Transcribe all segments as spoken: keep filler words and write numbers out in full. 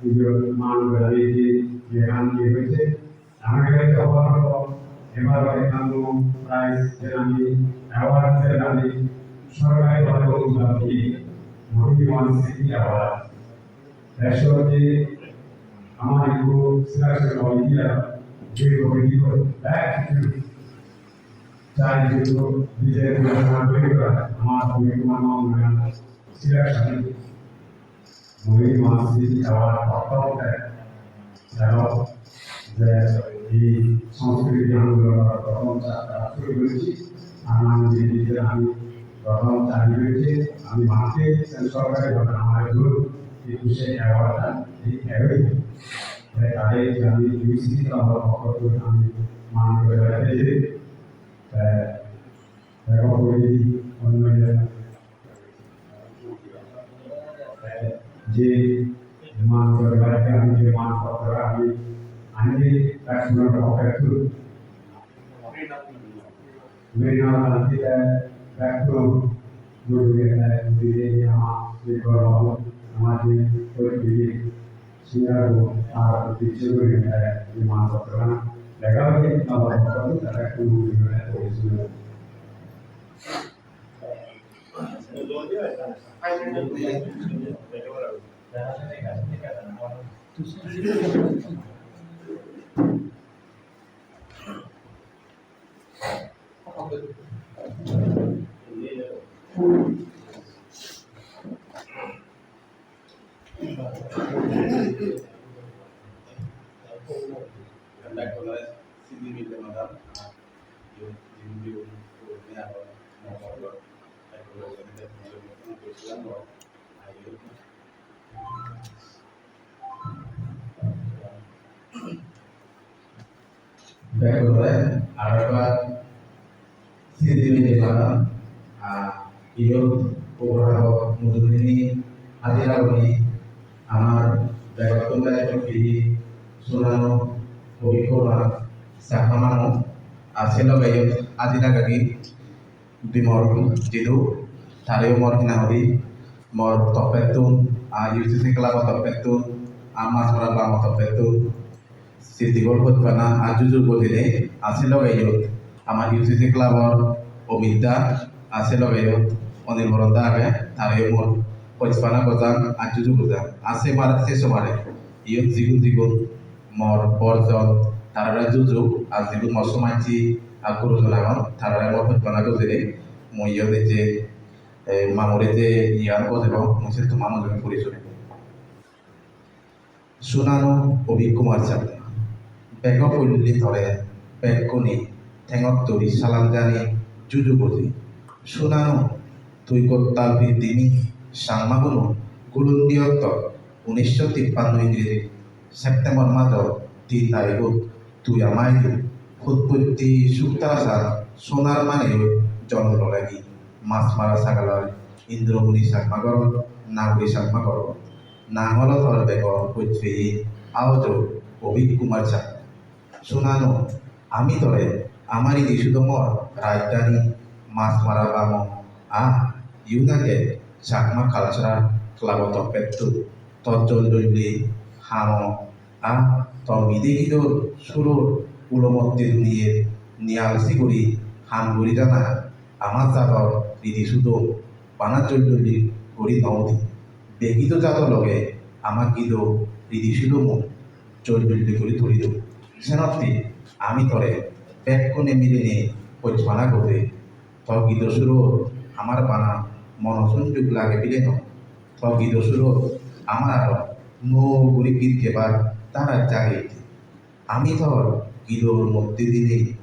Iyot man gorani je jehan iye hoyse, amare hobar hobo, ebar ekkan prize je ami, award je ami, sorkari bhabe onusthan diye, Mohini Mohan Smriti Award. Beshwati amar ekku selection committee, je committee back to chai to B J P amar committee selection Mohini Mohan Smriti Award prothom te, jeno je ei sanskriti andolonor prothom jatra shuru gorechi, amar je je ami prothom jari gorechi, ami mane sen sorkari bhabe amar dun ei kushe award ta ei award. Te tare je ami U C C club or pokko tun ami man gore beratte je, te, te pokko tun onno je man goribare ami je man potro ami ani eksuno pokettun. Mrina Kanti te bekkuno mujunge te mujunge ama je gorbo ama je poittimi singago ar uddesho gurinei je man potro lega hoye ama pokettun te bekkuno mujunge te poittimi. Conduct ola sidi mile madam, yo jindi un ko ne aro mo ko lo, ko lo ne ko lo ne ko lo. Bekkunore arekbar sidi mile madam, ah, iyot program-o mujungedi hajir agoni amar begottun bej pijedi sunano Pabitra Chakma mamu, ah, se loge iyot hajir agegi Bimol Jidu, tareyo mor hina hoi di, mor toppettun, ah, U C C club-o toppettun, ah, Machmara bamo toppettun, Sridhibol hojpana ar juju gojinei, ah, se loge iyot amar U C C club-or Omit da, ah, se loge iyot Onil Boron da age, tareyo mor hojpana gojan ar juju gojan. Ah, se mare, se somare iyot jigun jigun mor borjon, tarare juju, ar jigun mor somajji, ar gurujon agon, tarare mor hojpana gojinei, mui iyot ecche, eh, mamure je iyan gojebong, mui se toma mujunge puri suri. Sunanu Abhik Kumar Chakma, bego poille tore bekkune thengot tuli salam jani juju goji. Sunanu, tui gottal pittimi Changmaguno gulun diyottor unisho tippanno Ingreji September majo tin tarigot tui ama idu hutpotti suktarasar sonar maneyoi jonom lolegi. Machmara sagalar Indromoni Chakma gorot, Nagori Chakma gorot. Nang olo tor bego hojpeye aojo Abhik Kumar Chakma. Sunanu, ami tore amar idi sudomor rajdhani Machmara bamo a United Chakma Cultural Club-o toppettun tor joljolle hamo a tor mide gidor suror ulomotte duniyet niyalsi guri ham guri jana ama jador ridi sudom bana joljolle guri no udi. Begido jado loge ama gido ridi sudomo joljolle guri tuli do. Senotte ami tore bekkune milinei hojpana gode. Tor gido surot amar bana mono sonjog lage bile noi. Tor gido surot amar aro nuo guri git gebar dara jage. Ami tor gidor moddhe dinei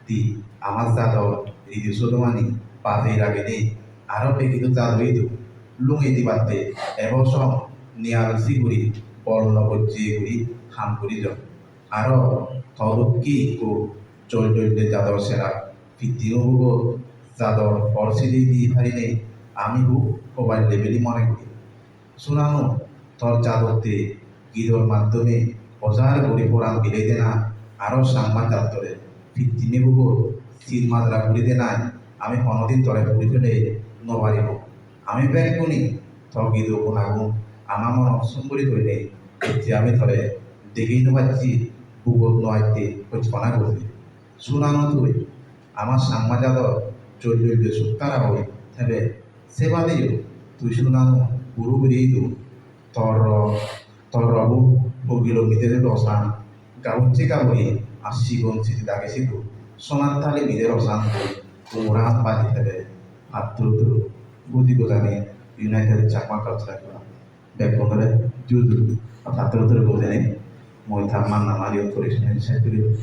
di ama jador ridi sudomani bajei ragenei aro begido jado idu lungei dibatte ebo song niyalsi guri bol no gojje guri ham guri jor. Aro to dokke ikko joljolle jador sera pittimibugot jador por sidi di parinei ami hub hoballe bili mone guri. Sunanu, tor jadotte gidor maddhome ojar guri poran bilei dena aro Changma jattore pittimibugot sil majra guri denai ami honodin tore puri pele no paribo. Ami bekkune to gido gunagun ama monot songgorit oinei Ecche ami tore degei no pacchi, bugot no atte hochpana guri. Sunano tui, ama Changma jador jollolle suttara oi thebe, se badeyo tui sunano guru guri idu. Tor ro, tor robo hogilo midere rosan, gabujje gaburi ar sigon sidi dagi sidu, sonan tali mide rosan, umuran baji thebe, patturu turu, buji gojani, United Chakma Cultural Club. Bekkunore juju, patturu turu gojani, mui ta manna mari operation secretary.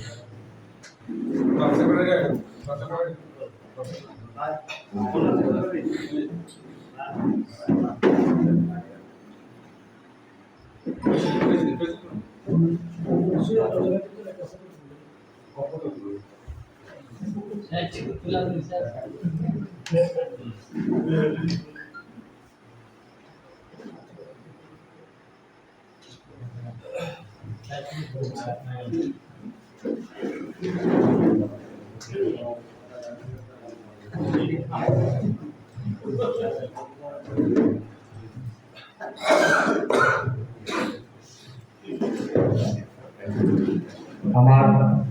Amar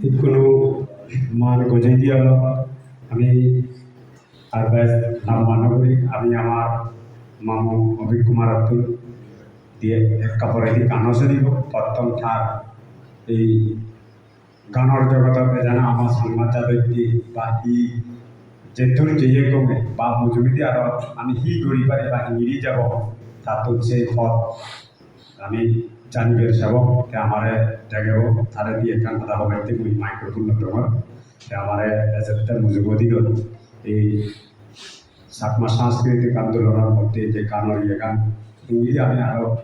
ikkunu man gojei diye olo, ami ar bej lamba no guri, ami amar mamu Abhik Kumarottun diye ekka poredi gano sunibo. Prottom tar ei ganor jogodot ejana ama Changma jadotte ba hi jeddur jeye gome ba mujungedi aro ami hi guri pari ba hingiri jabo, tattun se pot ami janibar sebo, te amare degebo, tare di ekkan hoda hobatte mui microphone-ot dongor. Te amare ejette mujungedi ei Chakma Sanskriti Andolonor moddhe je ganor iyegan, indi ami aro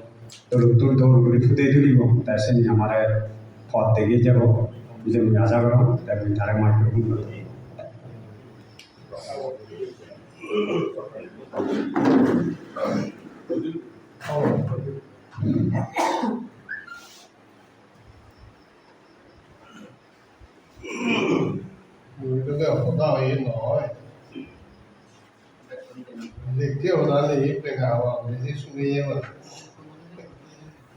doluttun dol guri pudei tulibo, te seni amare pot degei jabo, ije mui aja gorong, te mui tare microphone-ot dongor. Mui to hoda hoye noi. Likke hoda nei, pega hoda hoye, suniye mane.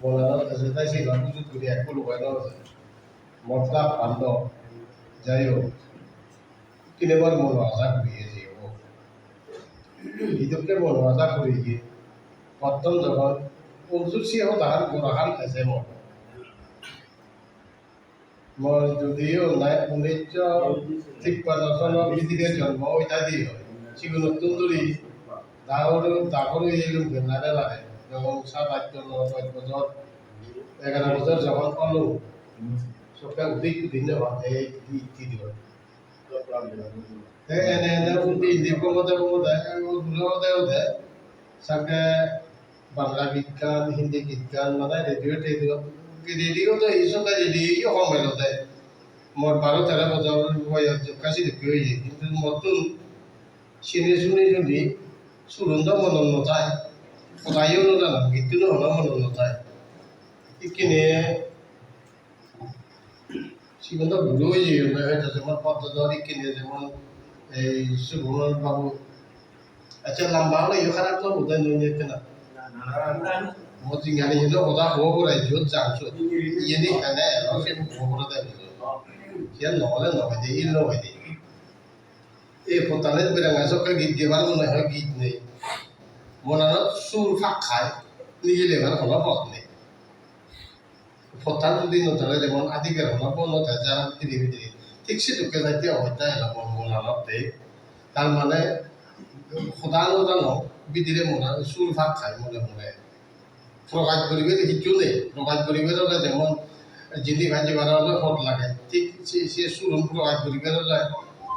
Bola no thase tai se gam buju guri ekko lugai no thase. Motla pando. Jai hok. Tine bar mono aja guri eje o. Idokke mono aja guri ye. Prottom jokhon Ujur se hodahan gorahan eje mo. Mor judiyo nai unnisso tippanno sono bidire jonmo oi thai di oi. Sigun ottun duri dagor, dagor oye elung bennare lare. Jokon sat atto no dosh bojor, egaro bojor jokon olung, sokke udik udik no pade ei di, di di oi. Te ene ene undi indi gomode gomode, o dure ode ode, sake Bangla gitkan, Hindi gitkan, mane radio tedio, radio to ei sokke radio yo hom elode. Mor baro tero bojor boyos jokka sidikke oye, hintu mottun sini suni suni surun do monot no thai, hodayo no janong, gittuno hono monot no thai. Ikkine sigun do guro oye, hoito jemon Poddodor ikkine jemon ei Subomon babu. Accha, lamba ole iyo harap no bude nui ekkena. Mo jingani ino hoda hobo pore jot jang sot. Iyeni hene elo se hobo pore de. Siyan no ole no hoide, il no hoide. Ei pottane beranga sokke git gebar mone hoi git nei. Monanot sur pak khai, nigilebar hono pot nei. Pottan judi no thele jemon adi berono bo no thele jara bidire bidire. Thik sedokke jatte obosta elo mon, monanot de. Tar mane hoda no jano bidire mona sur pak khai mone mone. Prokash guribar hissu nei. Prokash guribar ole jemon jindi bhajibar ole pot lage. Thik se, se surun prokash guribar ole,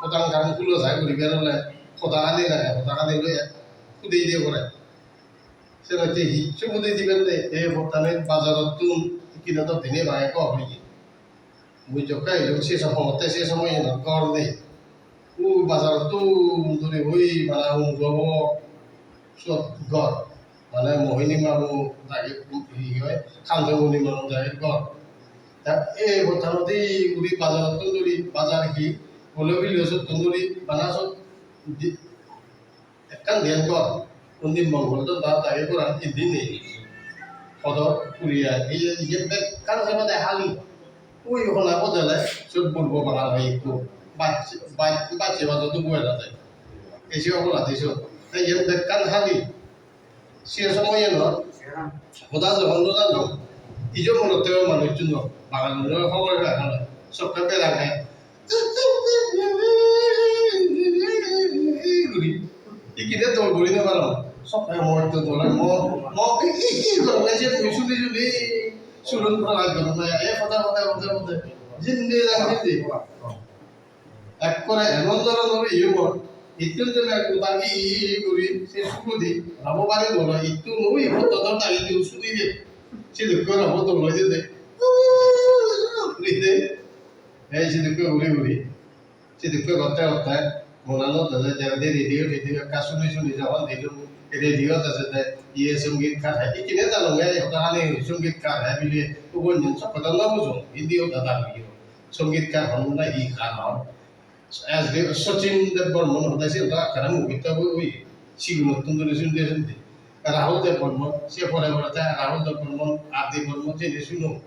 hodan gan hulo jai guribar ole, hodagani lage, hodagani loi pudei de pore. Senotte hissu pudi diben nei, ei pottani bajarottun ikkine do dine bange gor oye. Mui jokke elung se somotte se somoyanot gor nei. U bajarottun duri oi bana ungu obo sot gor. Mane Mohini mamu dagi hi hoi, Kandamuni mamu dagi gor. Ta ei pottanodi uri bajarottun duri bajar hi, Holo Bili sottun duri bana sot di-, ekkan diyan gor, undi Mongol do da dagi goran indi nei. Podot puri ai, ei je, ei je bekkan sebade hali. Ui hona podele, sot burbo bagal oi ekku. Bach-, bach-, bacche bajo dubu elade. Ei je oboladi sot. Ei je bekkan hali. Se somoye no, hoda jogon no jano. Ijo monotte manuchun no, bagal no hobor pai hana. Sokke berang hai. Guri. Ikkine dol guri no parong. Sokke mo to dol, mo, mo, i, i, i, dol, ei je mui suni suni, surun pora gori na, e hoda, hoda, hoda, hoda. Jindi lang jindi. Ekkore emon dhoronor iye gor, ittun jone ekko dagi guri se sugodi rabo bare dolo, ittun ui hodo dor dagi di sudi de. Sedokke rabo dol oide de. Guri de. Ei sedokke guri guri. Sedokke gotte gotte monanot de jere de radio, radio ekka suni suni jogon dilung, radio de se de iye songit kar hai. Ikkine jalonge hoda hani songit kar hai bile ubon jen sok hoda no bujong, Hindi hoda dagi. Songit kar hon na hi kar hon. As de Sachin Debbarman hoda siyen do ekkana movie-t oi, sigun ottun duri sunde sunde. Rahul Debbarman, se pore pore te Rahul Debbarman, R D Barman jeni suno.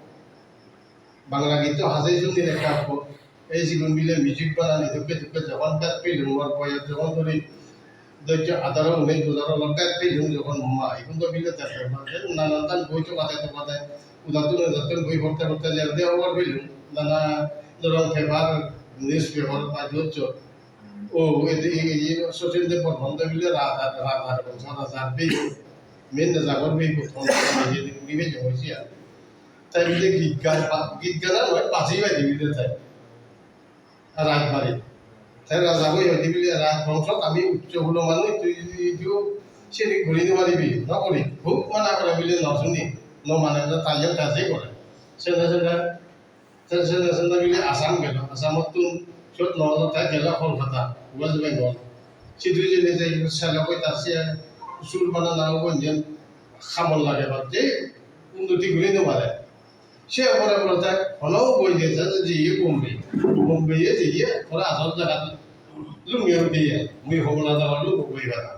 Bangla git to hajei sunde ekka ekko. Ei sigun bile music banani dokke dokke jogon bek pelung mor boyos jogon duri dojjo adaro unis bojor olo bek pelung jogon ma, igun do bile te nanan tan boi togade togade, udattun udattun boi porte porte jerde hobor pelung. Nana dorong paper, newspaper, paj bojjor. O, edi, edi, Sachin Debbarman do bile raja, raja, raja, raja, bile. Men raja gor bile, edi, bile, bile, bile, bile. Tai bile git gan, ba-, git gan ar noi, baji baji bile tai. Rajbari. Tai raja boi hoide bile, rajbongso ami uccho hulo manuj, tui, tui, tui, seni guri no paribi, no guri. Hub mana gore bile no suni, no mane, tai je gore. Sene, sene, Te sene sene bile Assam gelo, Assamottun siyot no olo te gelo Kolkata, West Bengal. Sidu jeinei je selo koi ta se sur bana na ubon jen hamon lage bak je unnoti guri no pare. Se pore pore te hono boi de je je iye Bombay, Bombay ye je iye pore asol jagat Lungi udiye, mui hobona da lungi boi bana.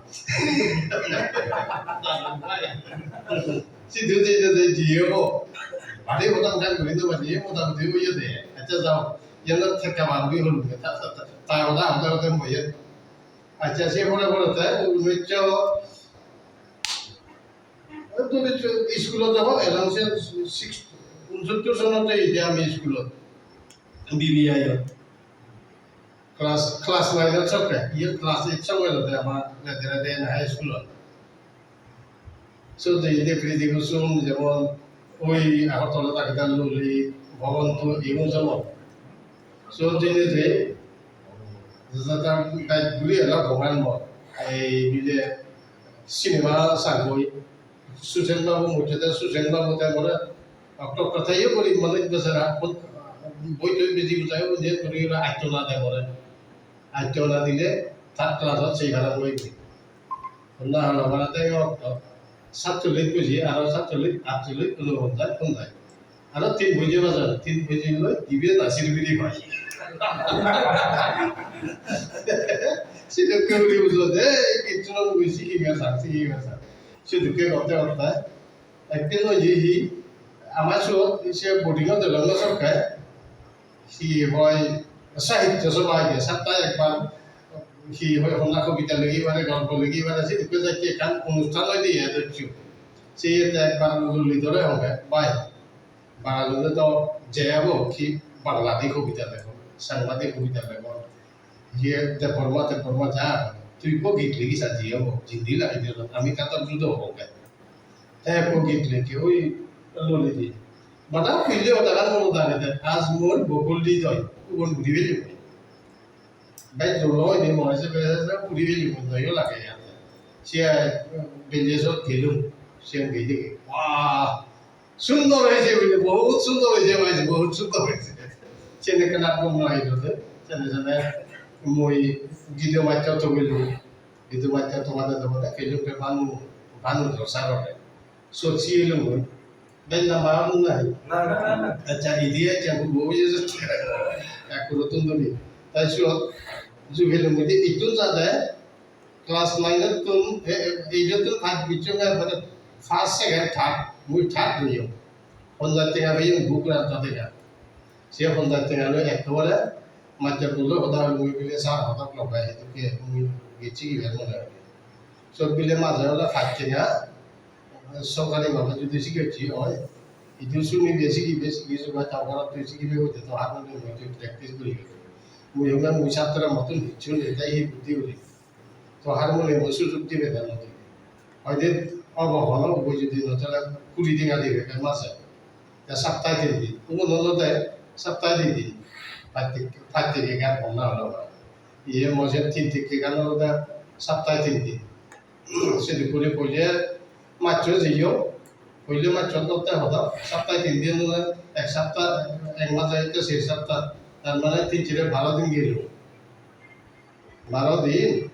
Sidu je je je jiye bo. Bari bodam jan guri do bari, ye bodam de uye de. Accha jao. Yena thekka ban bi holu. Ta, ta, ta, ta oda, oda, oda moye. Accha, se pore pore te, u mecho. Tumi iskulot jokhon elong se six, unsottur sonot je ami iskulot B B I ot. Class, class nine ot sokke, iye class eight sokke olode ama Rede Rede High School ot. So, je ide Kriti Kusum, jemon oi Agartala thakede Loli, Bhabantu, igun jemon. So, jeinei je, jada gaj guri elo gogan mo, ei bile cinema sagoi, Susen Babu mujjede, Susen Babu te more, okto okto te iyo guri manuj besara, boi toi biji bujai, bujai guri ora atto na de more. Atto na dile third class ot sei hara boi. Honna hara bara te okto, satchollish buji, aro satchollish, atchollish, unoponjaj, ponjaj. Aro tin buji bajar, tin buji loi dibe na siribiri pai. Sidokke guri bujo de, kichu no buji, sigi gasa, sigi gasa. Sidokke gotte gotte. Ekdin oye hi, ama siyot se boarding-ot degong no sokke. Hi hoi, sahitto sobha oide, saptahe ekbar hi hoi, honna kobita legi pare, golpo legi pare, sedokke jakke ekkan onusthan oide, e docchu. Siyot ekbar Lolidore honge, bai, Bangalore to jei abo, hi Bangla di kobita legon, Sangma di kobita legon. Iye Debbarma, Debbarma ja, tui ekko git legi sa jiye obo, jindi lagi dilo, ami katon judo obo ke. Te ekko git legi, oi Lolidi. Bada pille odagan monot agede, aaj mor bokol di joi, ubon guri bejebo. Bai jolo oide mone se bejebo, guri bejebo, doyo lage ya. Siya bejebo gelung, siya bejebo. Wah, সুন্দর হয়েছে বুলে, বহুত সুন্দর হয়েছে, হয়েছে, বহুত সুন্দর হয়েছে। Sene kana gom no hoyede, sene sene mui gido maccho togilung, gido maccho togade togade pelung pe banu, banu do sarore. Sot siyelung mui. Bel na ma mun nahi? Na, na, na, na. Accha, idi accha, bu bo ye. Ekkuro tunduri. Tai sot, ju pelung mui, ittun jade, Class nine-ottun, e, e, eight-ottun pass gocchonge, mane First, second, third, mui third oiyong. Ponjaj tenga peyong, book ranto tenga. Se ponjaj tenga loi ekkebare majjor loi hoda hoi, mui bile sir hodok loge, edokke mui gecchi iben mone hoi. Sot bile maje ole pach tenga, sorkari bhabe judi sigecchi oi, idu sunibe sigibe, sigi subai ta ghorot tui sigibe hoide to harmonium-o tui practice guribe. Mui hobong mui satro mottun hissu nei, tai hi buddhi guri. To harmonium-o sujog dibe na no dibe. Hoide obo hono ubo judi no thele kuri tenga dibe maje. Te saptahe tin din. Ugun olode saptahe tin din. Patti, patti ke gan honna holo. Iye moje tin tikke gan olode saptahe tin din. Sedi guri poile majcho jeyo. Poile majcho dotte hoda. Saptahe tin din ole ek sapta, ek maje te se sapta. Tar mane tin sire baro din gelo. Baro din.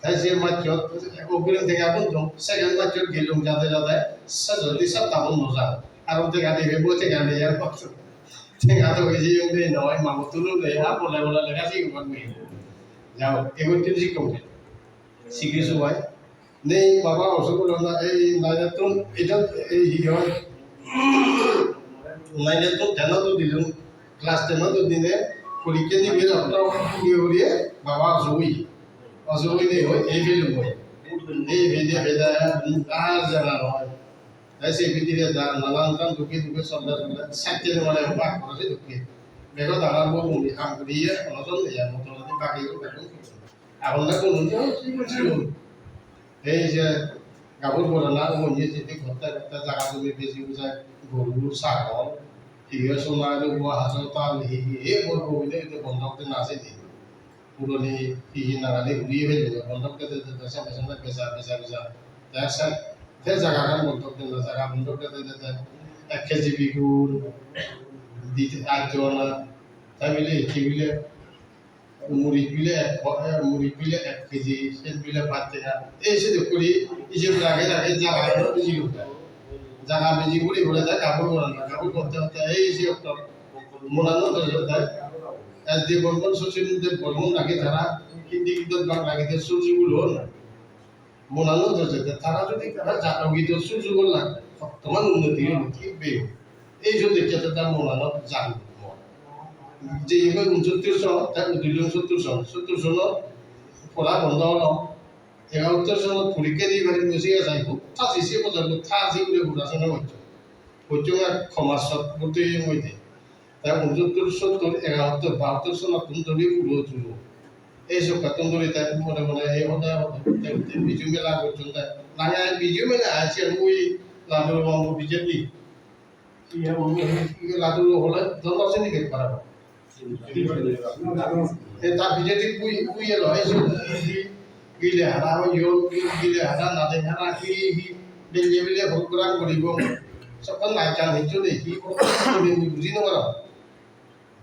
Te se majchot oguri tenga bundong. Second majchot gelung jade jade. Sejodi sapta bun no jang. Aro tenga dibe bo tenga nei ar. Tenga to oye nei noi, mamuttun nei, ar bole bole lega sigibak nei. Jao, egottun sikkong. Sigi subai. Nei, baba osuk olo na, ei nine-ottun, ejot, ei hi hoi? Nine-ottun ten-ot udilung, class ten-ot udine, porikke dibe, doctor uriye uriye, baba osuk oi. Osuk oi nei hoi, ei felung hoi. Ei fede fede, ar jana noi. Te se bidire ja nanan ekkan dukke dukke solle solle satte mane bak gore se dukke. Bego dara bo undi ham guriye, hono jon nei, motor adi bagi guri bekkun. Agon na gonun jo, sigun sigun. Ei je gabur gorana, undi je je gotte gotte jaga jumi beji bujai, goru, sagol, iye sona, rubo, hajo, tal, hi hi, ei bor bo bile, ei bondok de na sini. Puroni hi hi nangani uriye pellunge, bondok dede dede sene sene beja, beja, beja. Te ek side, te jagagan bondok dede, jaga bondok dede dede, ek kg bigun, di, atto ana, te bile, hi bile, muris bile ek po-, eh, muris bile ek kg, sen bile pach tenga. Ei se dokke guri, ijeb rage rage jaga aro biji guri. Jaga biji guri guri te gabur goron na, gabur gotte gotte ei se okto monanot dole te. S D Bormon, Sachin Dev Bormon lage tara, Hindi gidot bang lage te sur sur gulon. Monanot dole te tara jodi tara jador gidot sur sur golla, hottoman unnoti olo, thik bek. Ei jodi te ta monanot jador mon. Je ibe unsottur son, ta udilung sottur son, sottur sonot pora bondo olo. Egarattor sonot porikka di pari bujei jai, hub thaji se bojor, hub thaji guri porasona gocchon. Gocchon ar commerce-ot bhorti oye mui de. Te unsottur, sottur, egarattor, bahattor sonottun dhuri puro juro. Ei sokkattun dhuri te mone mone ei hoda hoda hoda hoda Biju mela gocchon te. Nange Biju mela ai siyan ui Ladurobambo pijedi. Iye, iye, iye, ladu hole, don lok sini ke para. E ta pijedi bui, bui elo, e su, hi, hi, gile hara, ho, yo, gile hara, nade hara, hi, hi, belle belle program guribo. Sokkon nai jan hicchu nei, hi program guribo, buji no parong.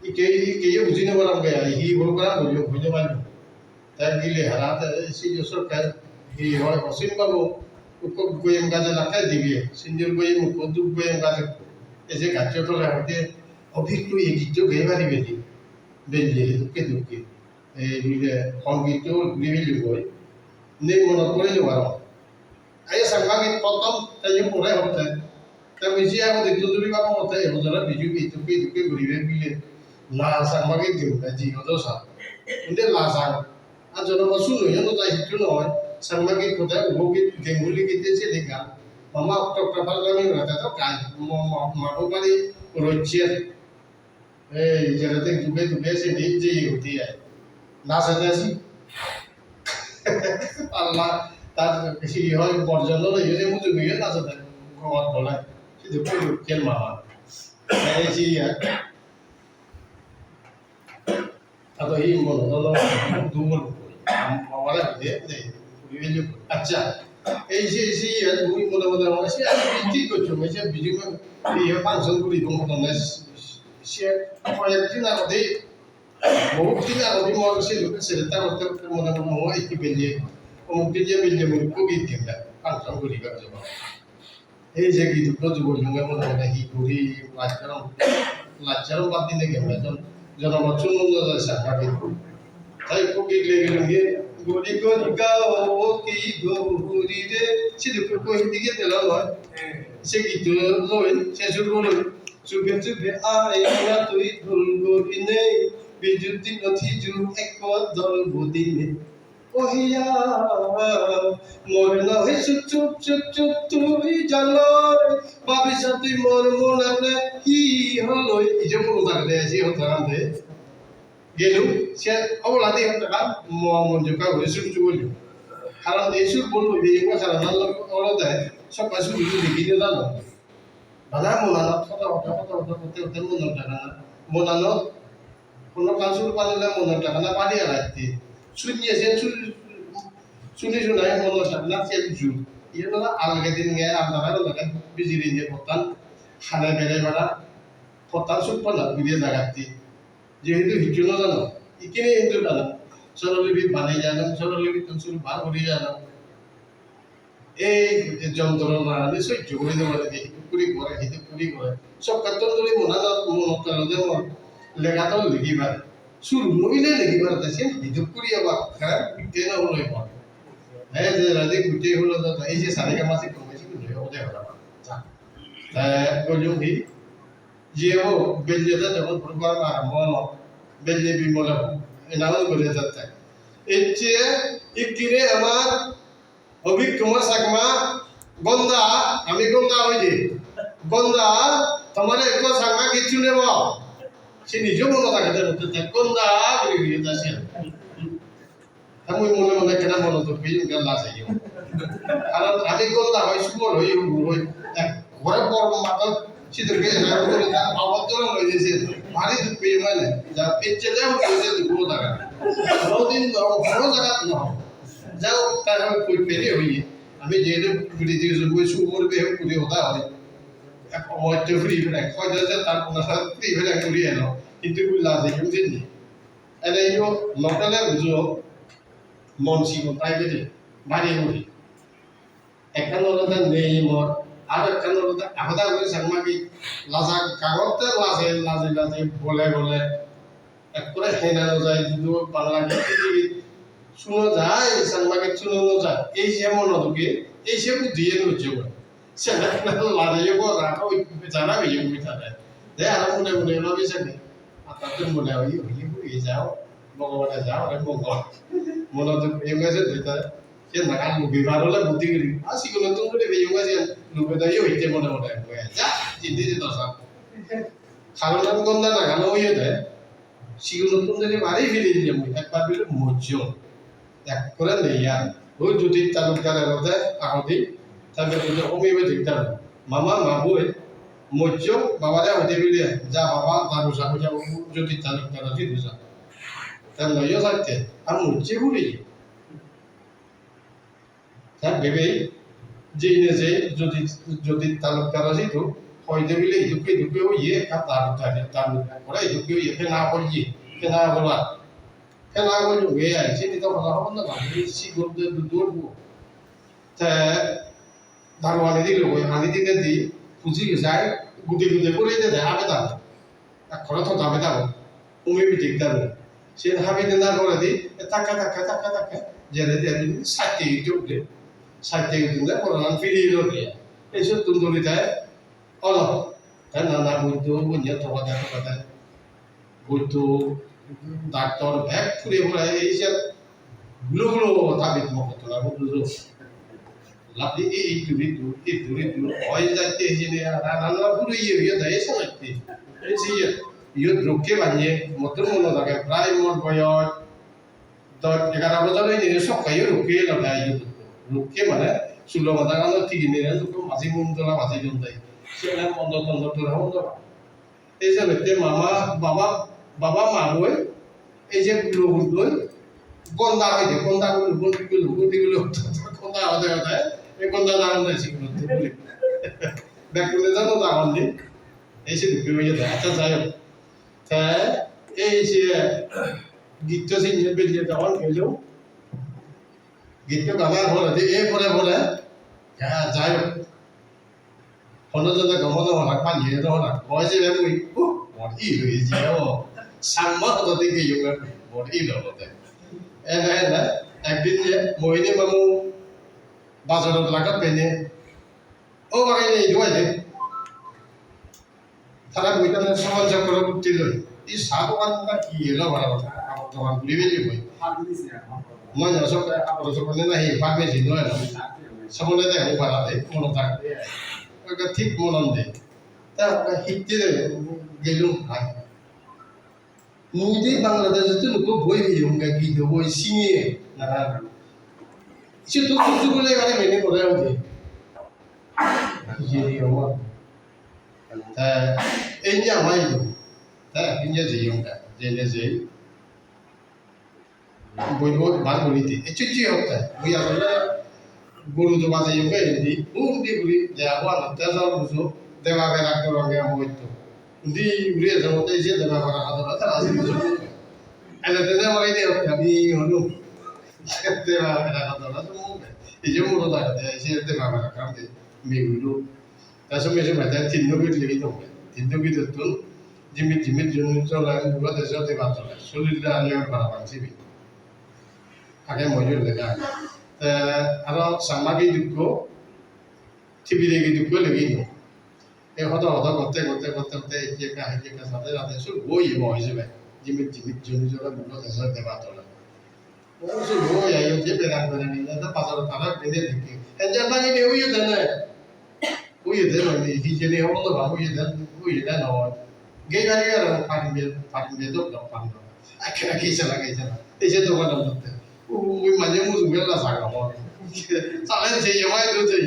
Ikke, ikke ye buji no parong ge, hi program guribo, buji no parong. Te gile hara, te sijo sorkar hi hoi, Osim babu, ukko goyem gaje lakke dibe, sinjor goyem ukko, dub goyem gaje ukko. Ei je gaccho tole hoide, obi ekku ei gitto gei paribe ni? Belle, dukke dukke. Ei bile, hon gitto guri belle goi. Nei monot pore no paro. Ei Changma git prothom, te yo pore hotte. Te mui je ago ditto duri babo te e bojore Biju git dukke dukke guribe bile. La Changma git dibo, te ji odo sa. Inde la sang. Ar jono mo suno yo no jai hissu noi. Changma git hote ubo git Bengali git se de gan. Mama okto okto pal gani rata to kai. Mo, mo, ma bo bari rochche. Ei, jere te dube dube se ni je ye hote ai. Na se te si. Allah, tar si hoi borjon lo ye je mutu ye na se te. Gomot bole. Si de puru kel mama. Ei si ya. Ado hi mono dolo dubol. Mama la de de. Accha. Ei si, si, ya, mui mone mone mone si, ami thik gocchong, ei je Biju ma, iye function guri dong hodonne, se hoyek din agode, bohut din agode mor se, se ta gotte gotte mone mone mui ekku belle, omuk din je belle mui ekku git gem na, function guri gem jebo. Ei je git ekku jubo junge mone mone hi guri, laj sorom, laj sorom bad dine gem na, jon, jonomot sunno no jai sa, git. Tai ekku git legi lungi, Guri guri gao ki guri re, sidu ko ko hindi ke dela loi. Se gitu loi, se sur loi. Sube sube ai na tui dul guri ne, bijut din ati ju ek dol guri ne. Ohiya, mor na hoi chup chup chup chup tui jaloi, babi sa tui mor monane hi holoi, ije mor dagde, ije hotagande. Gelu, se oboladi hotagam, mo mon jokka guri chup chup guri. Karon ei chup bol bol ei ma karon olode, sokka chup chup degi de dano. Bana monanot hoda hoda hoda hoda hoda hoda monot dagana. Monanot hono ekkan sur panile monot dagana padi agatti. Sunye sen sur suni sunai monot dagana sen ju. Iyen ola alge din nge andara ola bijiri nge pottan hane bere bara pottan sur pana bide dagatti. Jehetu hissu no jano, ikkine hintu jano. Sorolipi bani jano, sorolipi tun sur bar guri jano. Ei jontrona ani sojjo guri no pare, ei hiduk guri gore, hiduk guri gore. Sokkattun duri mona na, monot gelo de mor. Lega to legi pare. Suru no bile legi pare, te sen hiduk guri abar, ha? Keno holo abar. He je radi gute holo da, ei je sari kama se kama se holo ode holo. Ja. Te gojung hi? Jiyebo, belle de jokon program arambo olo, belle bimole ena hoi guri jatte. Ecche ikkine amar Abhik Kumar Chakma, Gonda, ami Gonda hoide. Gonda, tomare ekko Chakma kichu nebo. Sini jo mono thage de, Gonda, guri guri ta siyan. Te mui mone mone ekkena mono duk peyong, ekka lajeyong. Karon ami Gonda hoi, Sugor hoi, Hugur hoi, ekkore bor matot sidokke ena guri ta abot dore loi jese. Bari duk peyong mane. Ja ecche de hoi jese duk peyong daga. Hono din no, hono jagat no. Jao, ta hoi koi peri hoi. Ami je de guri de hoi, Sugor be hoi, guri hoda hoi. Ek motte free fire, hoi jese tar kono free fire guri elo. Hintu guri lajeyong jeni. Ene yo lotele bujo, mon sigon tai bede, bari guri. Ekkan olode nei mor, ar ekkan olode ahoda guri Changmagi laja kagotte laje, laje, laje, bole, bole. Ekkore hena no jai, jidu Bangla git, git suno jai, Changmagi suno no jai. Ei je mono duge, ei je buddhiye no jebo. Sene lare yo bo ra ko jana be yo mi tare. De aro mone mone no bi sene. Ata to mone oi oi oi jao. Bhagwan jao re bhagwan. Mone to yo me se de ta. Se na kan mu bi baro le buddhi giri. A si ko to mone be yo me se lu be da yo ite mone mone. Ja, jindi je dosa. Karon ami Gonda nagano oye de. Sigunottun dene bari firi diye mui, ekbar bile mojjong. Ekkore nei ar. Oi Jyoti Talukdar olode agodi, ta bile homiyo diktar. Mama mabui mojjong, babare hoide bile, ja baba, daru sa hoja, Jyoti Talukdar odi duja. Ta loyo satte, ar mojje guri. Te bebe, jei ne jei, jodi, jodi Talukdar sidu, hoide bile idukke idukke oye, ekka daru daru daru, pore idukke oye, pena oye, pena ola. Pena oye, oye ai, sini to hoda hobor no pang, ei sigon de du dur bu. Te daru ani dilo, ani dine di, puji jai, gude gude guri de de, habe daru. Ekkore toda beda bo. Umi bidik daro. Sen habi dena gore di, takka, takka, takka, takka. Jere, jere, satte itte ude. Satte ude, poronan firi lo de. Ei sottun dori te, olo. Te nana Buddho, Buddho toga de, toga de. Buddho, doctor, bek puri pura, ei se gulo gulo tabit mo kotona, gulo gulo. Lapdi ei, ei turi tu, ei turi tu, oi jatte hijeni, ra-, ra-, ranna puro iye, iye dai samajte. Ei se iye, iyot rukke banye, mottun mono dage, prai mor boyoj, dosh, egaro bojor oinei, sokka iyo rukke elo dai iyot. Rukke mane, sulo mada gano tigine, rukke maji mun dola maji jon dai. Sene mondo tondo tora hondo. Ei je bette mama, baba, baba ma boi, ei je gulo gulo, gonda hoide, gonda gulo, gulo gulo, gulo gulo, gonda hoide hoide, ei gonda na hoide sigulo gulo. Bekkune jano na hoide, ei se dukke hoye de, accha jai hok. Te ei je gitto sinne bejje tokon gelo, gitto gana pore de, ei pore pore, ja-, jai hok. Hono jone gom no hona, pani no hona. Hoi je mui, uh, mor il hoi je o. Sangma hoto de ge yo mui, mor il hoto de. Ena, ena. Ekdin je Mohini mamu bazarot lagat pene, "O bagini, idu aide." Tara boi tane soman chokro utti loi. "I sa dogan na hi elo bara?" Abor dogan guri beli boi. Noi, noi, sok, abor sok ne nahi, pharmacy noi, noi. Sabole de, o bara de, mono tak. Oka thik monon de. Ta oka hitte de, gelung hai. Mui de Bangladesh-ottun ekko boi peyonge, Gido boi, siniye nana. Siyot to susu bole ebare mene gore ode. Jeni obo. Te ei je ama idu. Te ei je jeyonge, jene jei. Boi boi bar guri di. Ecche ecche hotte. Mui asole guru doba jeyonge indi. Undi guri deba bo aro te jor bujo. Deba berak doronge mui to. Undi guri eje hotte je deba berak adon tara sini jor. Ele te deba berak de hotte ami honu. Deba berak adon to mui. Ei je muro dagede, ei je deba berak kam de. Mi guru. Te some some te tinno git legi don. Tinno gitottun jimit jimit jun jole, muro de jode ba jole. Solille ani ar parapang sibe. Age mojur lega age. Te aro Changma git ikko, Tibire git ikko legi don. Ei hodo hodo gotte gotte gotte gotte ecche ekka, ecche ekka, sade sade sur boi mo hijebe. Jimit jimit jun jole, muro de jode ba jole. O su bo ya yo je berang berang ni na bazar tara bene dikki. Enja bangi de uyu de ne. Uyu de no ni hijeni hobor no pang, uyu de, uyu de no. Ge gari gari parim be, parim be dok dok pang. Akke akke sala ge sala. Ei je dogan dok dok. Ui mane muju gela saga ho. Sale je yo mai do je.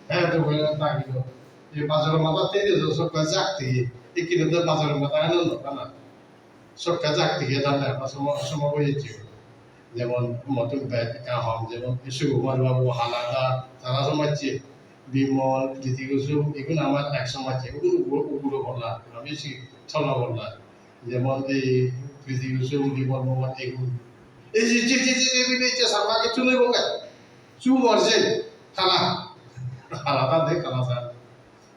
He dogan ta gi do. Ei bazar mata te de so sok jak ti. Ikkine de bazar mata ano no kana. Sokka jak tige thale aro somo, somo boyejje. Jemon mottun bej ekka hom, jemon Sukumar babu, Halada, tara somajje, Bimol, Priti Kusum, igun amar ek somajje, igun uguro, uguro bolla, ami si tolo bolla. Jemon ei Priti Kusum, Bimol Mohan igun. Ei je, je, je, je, je, je, je, Changma git sunibonge. Sumor je, hala. Halada de, hala sa.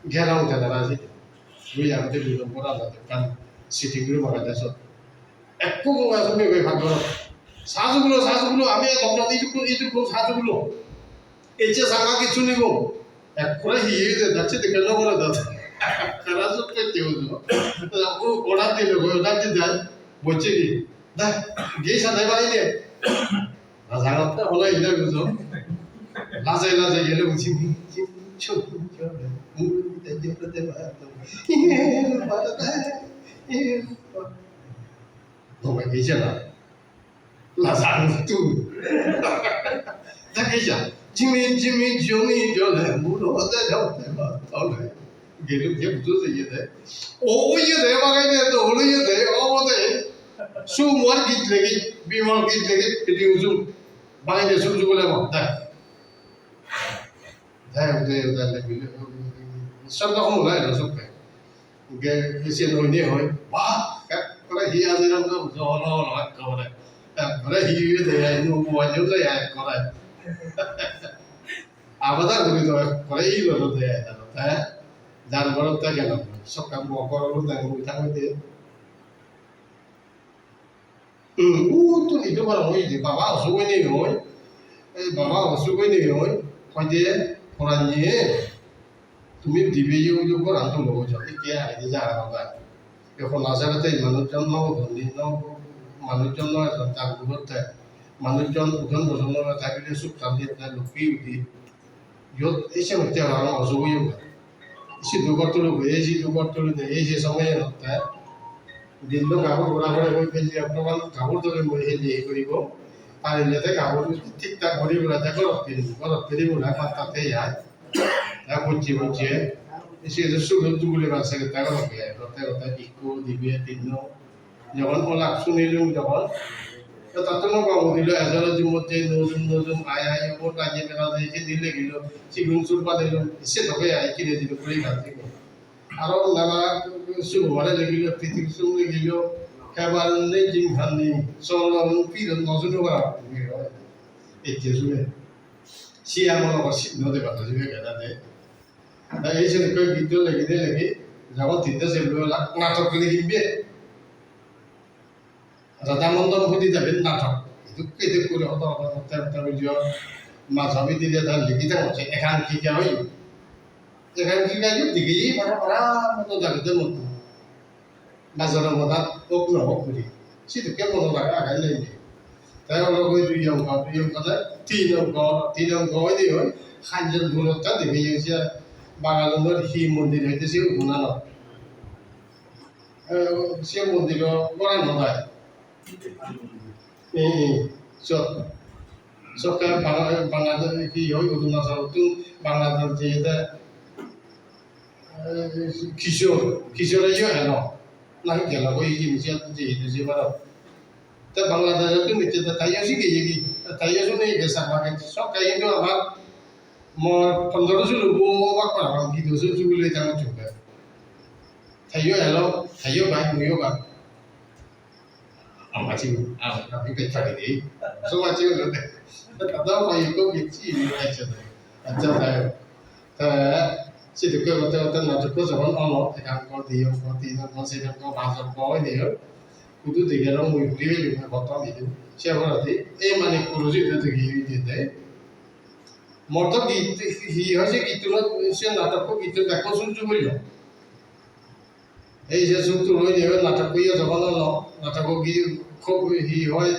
Gelong te tara se. Mui agotte dui nombor agot ekkan sitting room agede sot. Ekko gunga sumi goi bhag gorot. Sa jugulo, sa jugulo, ami ekjon idukkun, idukkun sa jugulo. Ecche Changma git sunibo. Ekkore hi oye de, dacche de kelo gore de. Tara sot pette odo. O order dilo, goi order di dai. Bocche gi. Da, ge sa dai bai de. Lajagotte holo ile bujo. Lajei lajei gele buji. Gome gije na. Lajagotte. Dagi ja. Jimi jimi joni jole muro de jote ba tole. Gelu je bujo je de. O oye de bagai de, dol oye de, obo de. Sumor git legi, Bimol git legi, Priti Kusum. Bagai de sum sum bole mo. Da. Da, da, da, da, bile. Sab da hono lai da sokke. Ge, isi no ne hoi. Wah, ka, kore hi aji ram no, jo no, no, ka kore. Ka kore hi de, ai no, mo, jo de, ai kore. Abada guri do, kore hi lo de, ai da, da. Jan boro te gelo. Sokke mo koro lo de, mo ta de. Hmm, uttun idu parong oye de, baba osuk oinei oi. Ei baba osuk oinei oi. Hoide, poranye, tumi dibe yo yo goran tulo gojo. Ikke age de jaga no gai. Ekhon asole te manuj jon no udon ni, no manuj jon no ejon, tar gurotte. Manuj jon udon bojon no gai, tabile suk santi te lukki udi. Iyot ei se hotte parapang osuk oye. Sidu gor tulo, ei sidu gor tulo de, ei se somoyot te. Dillo gabur gura guri goi pelle, ekkan gabur dole mui helle hi guribo. Parile te gabur thik thak guri gura te gorot piribo, gorot piri gura patta te ai. Te bucche bucche. Ei se sulot jugule bar sege te gorot piri. Te gorot ikko, dibe, tinno. Jogon olak sunilung jogon, to tattun gom udilo, ejoro jumot jei nojum nojum ai ai, obo rajye bera jei, sindi legilo, sigun sur banilo, se toge ai, kine jilo, puri gan sigun. Aro nana Sukumare legilo, Priti Kusum legilo, hebar nei jinghan nei, solon piron nojum bara. Ecche sube. Siyan mono gor sit no deba, to sibe geda de. Te ei senokke gitto legi de legi, jogon tinno serbo lak natok legi be. Radha Mondon Hudi Devi natok. Dukke dukke guri hoda hoda hoda hoda hoda guri majo bidire ta ligi thang hocche, ekankika oye. Ekankika yo dige ye para para moto jagede moto. Major modat ok no ok guri. Sidukke moto jaga agey nei. Te olo goi dui ongko, dui ongko te tin ongko, tin ongko oide oi, Kanchonpurot ta dibey oi se Bangalunor hi mondir hoide se ugunanot. Eh, se mondiro goran no dai. Eh, eh, sot. Sokke Bangla-, Bangladesh hi oi Arunachal tu Bangladesh jeyede, eh, Kishore, Kishore yo elo. Nahi gelo goi hijeni siyot jeyede se baro. Te Bangladesh-ottun ecche te taiyo sigeyegi, taiyo suneyegi Chakma ke. Sokke hintu amar mor pondro sulo bo obak parapang, gido sulo sulo tang chukbe. Taiyo elo, taiyo bai, muiyo bai. Amachi, am-, ami pechari dei. So machi ulo de. Tata bai ko gichi ni aicha de. Acha de. Te, sidukke gotte gotte natok jokhon olo, ekkan gor, diyon gor, tinon gor, seron gor, pajon gor, oide oi. Hudu dege rong mui guri bejei, gotton idu. Se poredi, ei mane puro jiyot dege oide de. Morot hi, hi hoide gittuno, se natokko gittu bekkun sul jubilo. Ei je suttur oide oi natokko yo jokhon olo, natokko gi-, kho-, hi hoi,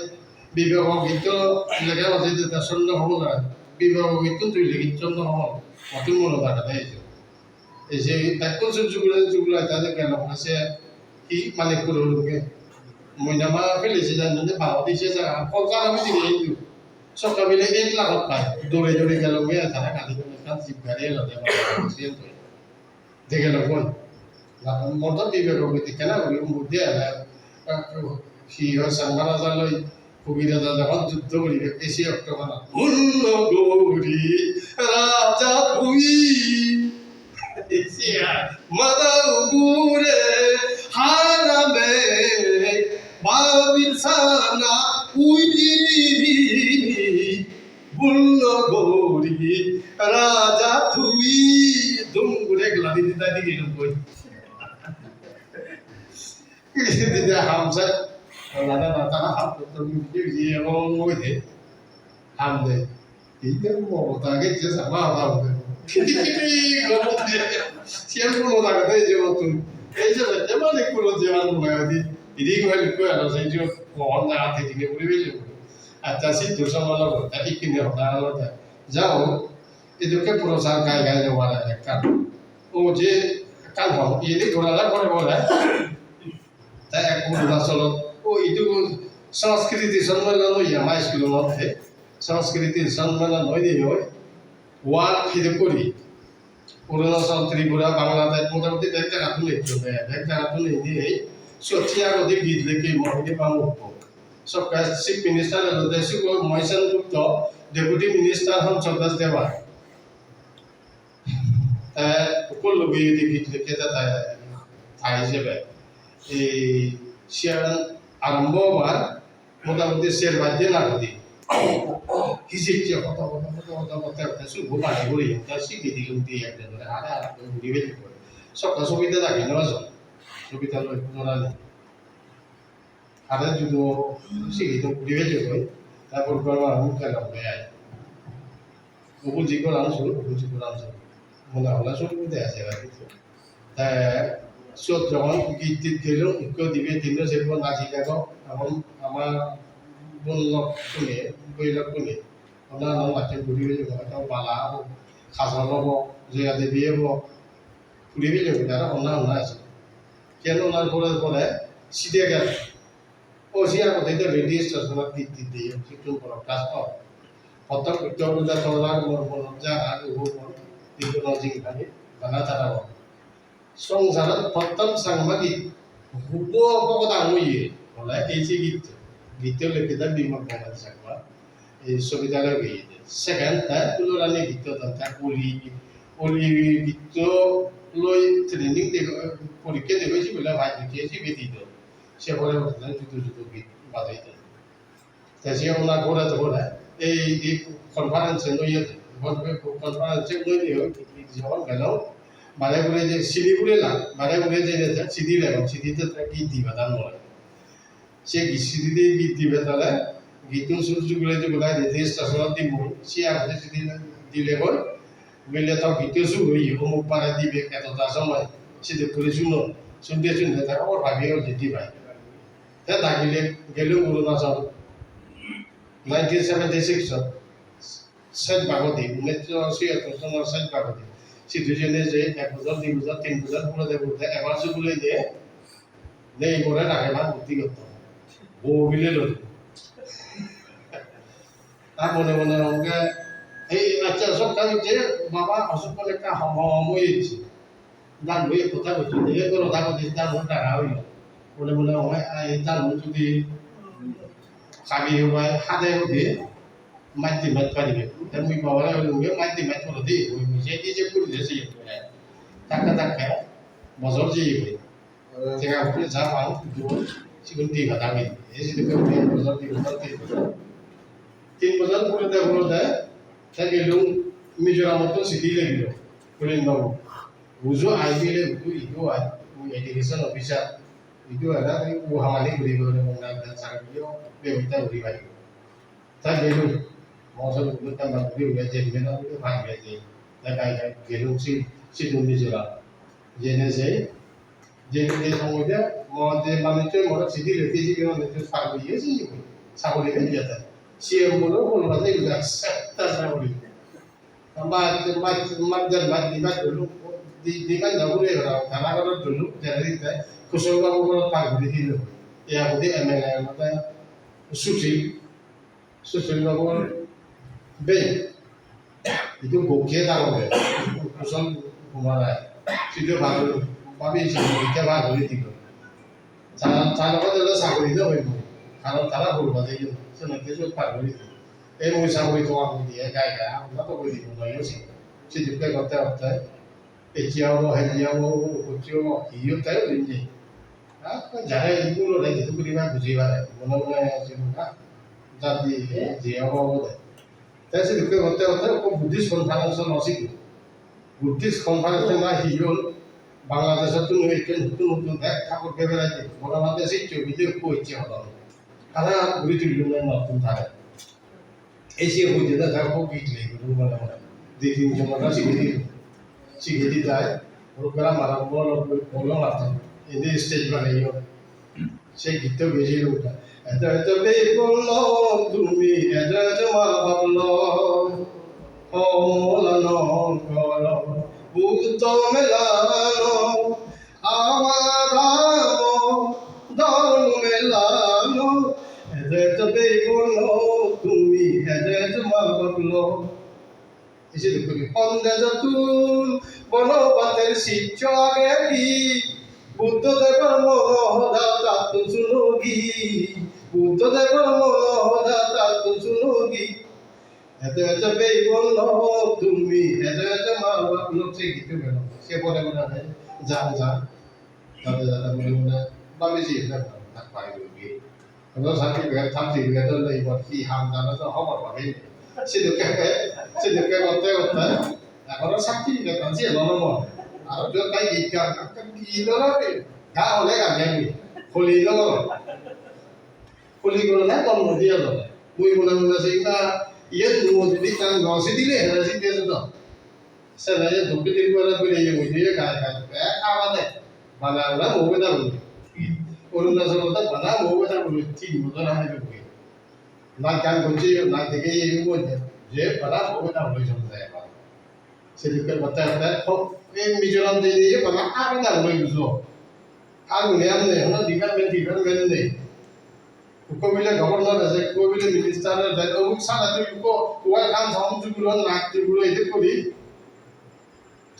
Bibego gitto lega ode de ta sonno hobor ai. Bibego gitto tui legi sonno hobor. Otun mono dagede ei je. Ei je bekkun sul jubilo, jubilo ta de gelo se hi mane puro loge. Moina ma pele se jani de ba odi se jaga. Kol jaga bidire hintu. Sokka bile ek lakh pai. Dore dore gelo ge tara gari ekkan jip gari elo de. Dege no pon. Morot Bibego guri ekkena guri mui de age, hi hoi Changma Raja loi Kuki Raja jokhon juddho guribe, ei se okto gana. Bhul no gori Raja tui. Siya, mada ugure harame babir sana ui. Bhul no gori Raja tui. Dum guri ek ladi didai dige lungoi. Dide ham sai. Lada lada ham to ye oi de. Ham de. Inde mo ta ge je sama ham de. Kiti kiti gom de. Siyan mo ta ge je mo tu. Ei je te mane kulo je man mo di. Idi ko hel ko aro se jo ko hon na te dige guri be jo. Acha, sitto somalo ta ikkine hoda alo ta. Jao, idukke prochar gai gai lo wala ekkan. O je ekkan hon, ini gorala gore gore. Ta ek Arunachalot, o idu Sanskriti Sammelon oye ama iskulot te. Sanskriti Sammelon oye de oi. War hide kori. Arunachal, Tripura, Bangladesh, motamuti bek jagattun ecche, bek jagattun ecche, ei siyot se agede git lekke mo hide pang ukko. Sokke Chief Minister olode Subhash Mohan Gupta, Deputy Minister Hansa Das Debbarma. Te ukko loge git lekke te tai, tai hijebe. Ei siyan arombo obar, motamuti ser paj din agedi. Hijicche hodo hodo hodo hodo hodo hodo hodo subo pani guri, te sigi dilung di ek din dhore, are are guri bejei guri. Sokka subida lage no ajon. Subida loi gorani. Are judo sigi to guri bejei guri. Tarpor gor ma muk gelo guri ai. Ubul ji goran sur, ubul ji goran sur. Mona hola sur de ase ra. Te siyot jogon git tit gelung, ikko dibe tinno serbo naji degong, emon ama bon lok sune, boi lok sune. Honna honna lacche guri bejei, hoito Bala obo, Kajol obo, Joya Devi obo, guri bejei, aro honna honna ase. Ken onar pore pore side gel. O siyan hoide radio station-ot git tit diye, sittun broadcast or. Prothom Uttor Pradesh-ot ar mor monot jaga age, ubo mor, Bipin Singh Bhani, bana tara or. Songsarot prothom Changma git, hubbo bhogodang oye, ole ei je git, gitto lekkede Bimal Kumar Changma, ei Sobita loi giyede. Second, te Tulorani gitto don, te Oli, Oli gitto loi training de, porikka de, sibile bhai gitto sibe di don. Se pore hotte judo judo git bajei de. Te se ona gore to gore, ei, ei conference-e loye, conference-e loye, jokhon gelo, bare guri je sidi guri la, bare guri je, je sidi lego, sidi te te git diba dan more. Se git sidi de git dibe tale, Gitto sur jugule jugule aide te station-ot dibo, siyan te sidi dile goi, bile to gitto sur oye, omuk bare dibe, etota somoy, sidi guri suno, sunte sunte te hobor pabi oye dibai. Te dagile gelo Arunachal, nineteen seventy-six-ot, sej bagodi, unnisso siyattor sonor sej bagodi. Sidu jene je ek bojor, di bojor, tin bojor purede purede ebar jugule je, nei more rage bhante gotto. Bo bile loi. Ta mone mone honge, ei accha, sokka je baba osuk hole ekka hom hom oye. Dan boi ekko ta gocche, ei goro ta gocche, dan boi tara oilo. Mone mone honge, ai dan boi judi kabi hobai, hade hode, maj di maj paribe. Te mui babare hoyonge, maj di maj poro de, mui mui je, ei je puri de se. Takke takke, bojor jeye goi. Tenga puri ja pang, dun, sigun di pada goi. Ei je puri bojor, di bojor, di bojor. Tin bojor purede purede, te gelung Mizoramottun sidi legilo, Pulen babu. Uju ai bile uju idu ai, mui education officer. Idu ai na, u hamani guri guri, mui na, na, sar guri, bebota guri pai. Ta gelung, mo sar guri, ta ma guri, guri, je, je, na, guri, pai, guri, je. Ta gai, gai, gelung si, si dun Mizoram. Jene sei, je, je, song de, mo, je, manuj, mo, sidi leti, sidi, mo, sar guri, si, sagori, je, je, ta. C M bolo, bolo, ba, je, ta, ta, sagori. Maj, maj, maj, maj, maj, di maj dulu, di, di maj na hure ora, tara ora dulu, jari te, Kusol babu ora par guri dilo. Iya guri M L A mate, Susil, Susil babu bei, itu bokke ta ore, Kusol Kumar ai, sidu babu, babi sidu bokke par guri dilo. Tara, tara loge dole sagori no hoibo, karon tara hul bade yo, senotte sot par guri dilo. Ei mui sagori to agun diye gai gai, amra to guri dibo noi yo si. Sidikke gotte gotte, ecche obo, hecche obo, ucche obo, hi otte rinje. Ha, jare ibu lo re jidu guri ba buji bare, mone mone jidu ha, jadi je obo obo de. Te sidikke gotte gotte ekko Buddhist conference no sidu. Buddhist conference na hi hol, Bangladesh-ottun oi ekken huttun huttun bek thakur beberaje, Bangladesh icche bidire ekko icche hodon. Tara guri tullon na nottun tare. Ei siye hoide na, tar hobby lei guri mone mone. Di tin jon aro sigei di, sigei di jai. Aro grammar bolo, bolo na to. Indi stage baneyon. Se gitto gejilo. Eto eto bebol lo tumi, eto eto ma bab lo. Homola no goro, Buddho mela no. Ama dhamo dhormo melano, ejo ejo beibono tumi, ejo ejo ma bab lo. Isi dukuri honde jotun bono bater siccho agedi, Buddho debor mono hoda tattun sunogi, Buddho debor mono hoda tattun sunogi. Ejo ejo beibono tumi, ejo ejo ma bab lo, se gitto gelo. Se pore pore jan jan. Jate jate mone mone babi jiye na, tak pai guri. Hono certificate, certificate dole ibar hi ham jano to hobor pabi. Sidokke, sidokke gotte gotte. Ekhono certificate tan siye lolo mo. Aro jot tai git gan, git lolo re. Ga hole ga gani. Holi lolo. Holi golo na ton holi lolo. Mui mone mone se na, iye nuo jodi tan no sidile hena sidi to. Sene je dukki dil gore bile ye mui je gai gai. Bek abade. Bana bana mo beda bule. Arunachalot bana mo beda bule, tin bojor age bule. Na gan gocche, na dege ye bule. Je bana mo beda bule jom jai ba. Sedokke gotte gotte, hok, ei Mizoram je ye bana abeda bule bujo. Ar mui amne, hono department, department nei. Ukko bile governor ase, ukko bile minister ase, o sala tu ukko, uai kan sam jugulo, nak jugulo, ede kori.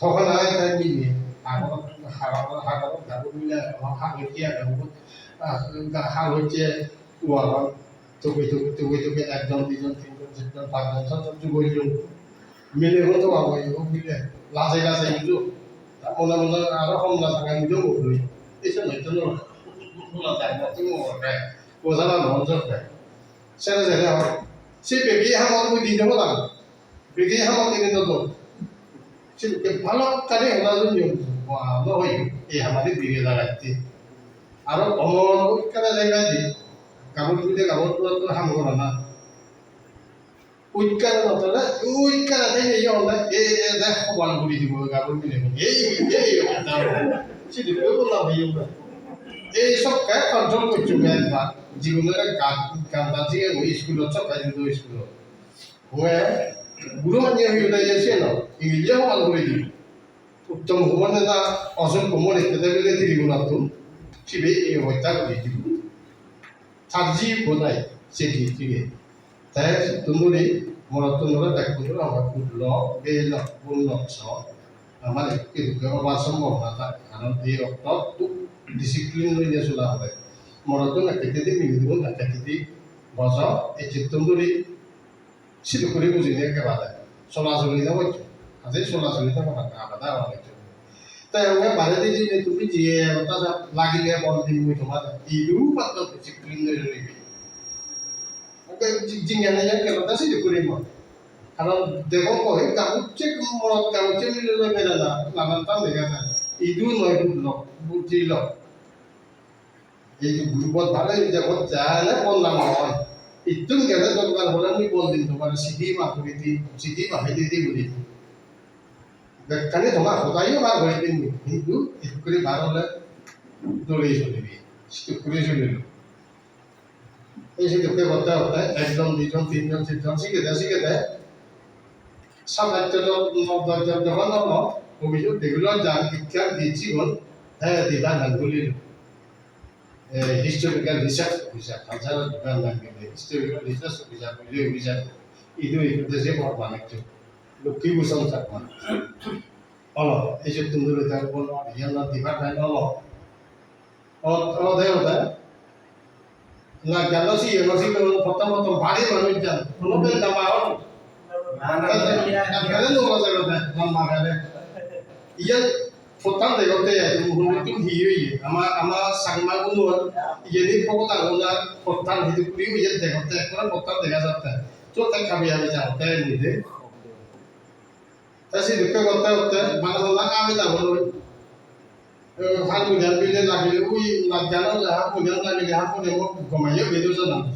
Tokhon ai tai mile, hagor, hagor, hagor, hagor mile, hagor kiya, hagor, ah, hagor je, uai, tobi, tobi, tobi, tobi, ekjon, dijon, tinjon, charjon, pachjon, sotjon, jugo, jugo. Mile hoto abo, ebo mile, laje, laje, bujo. Ta mone mone aro hom laje, ami do, bujo. Ese noi to, no, no, laje, no, to, no, re. Bojana no, no, re. Sere, sere, abar. Se begi hamot mui di debo na. Begi hamot di debo to. Se ke balokkani hona dun yo. Wa, no, hoi. E hamari begi lagatte. Aro omor, ikkana jaga di. Gabur mile gabur ham gorana. Uikkara no tole, uikkara thei ye onde, e, e, de hobal guri dibo gabur mile. Ei, ei, ei, ei, sidi ko bola hoye. Ei sokke control goccho me ekbar. Jibone gan, gan da jige school-ot sokke jibone school-ot. Oye, guro manye hoye de ye seno, English-e hobal guri dibo. Uttom Kumar neta Ashok Kumar ikkede bile Tripurattun sibe ei hotta guri dibo. Tar ji ikko nai se di tige. Te sittun duri morottun dore bekkun dore amar put lok, bhei lok, bon lok so. Amar ekku ekku obar sombhabona thai. Karon ei okto hub discipline loinei sola pore. Morottun ek hittedi, minittun ek hittedi bojo, ei sittun duri Siduk guri bujinei ekkebare solasoli no goccho. Haje solasoli no goccho, abada abada goccho. Te onge baredi jeinei tumi jiye, ta sa lagile bol dim mui tomare. Idu patto discipline doi doi. Oke, ji-, jingane yen kelo ta siduk guri mo. Karon degong ko, he gabucche morot gabucche mile loi berana, nanan tan dega jai. Idu noi budlo, bujilo. Ei je gurubot bhalo ei je hotte ane bol nang hoi. Ittun gele dorkar hole mui bol dim tomare, sidi ma guri di, sidi ma hedi di guri. Bekkani tomar hodayo bar guri dim mui, hintu ekku guri bar hole dole solibi, sikku guri solibi. Ei sidokke gotte gotte ekjon, dijon, tinjon, serjon sigede sigede Sat atto jon, no, dosh jon jokhon olo, obisot regular jan, ikka dichigun, te dibar nang gulilo. Eh, historical research officer, cultural department gele, historical research officer, gule officer, idu idu deje bor manikko. Lokki Bhushan Chakma. Olo, ei je tunduri te bol, iyan na department olo. Ot, ode, ode. Na, gelo si, elo si, elo pottom, pottom, bari manuj jan. Kono ben lamba or. Ekbare no boje, ode, lamba gele. Iyan pottan degotte, ya, tumi hunu tumi hi oye. Ama, ama Changma gunor, iye ni pogotan guna, pottan hidu kuri oye degotte, ekkore pottan dega jatte. To te kabi ami jatte ni de. Te sidokke gotte gotte bana bana ami na bolo. Harmonium bile lagile ui lagana ole harmonium lagile harmonium gomaiyo bedo jana.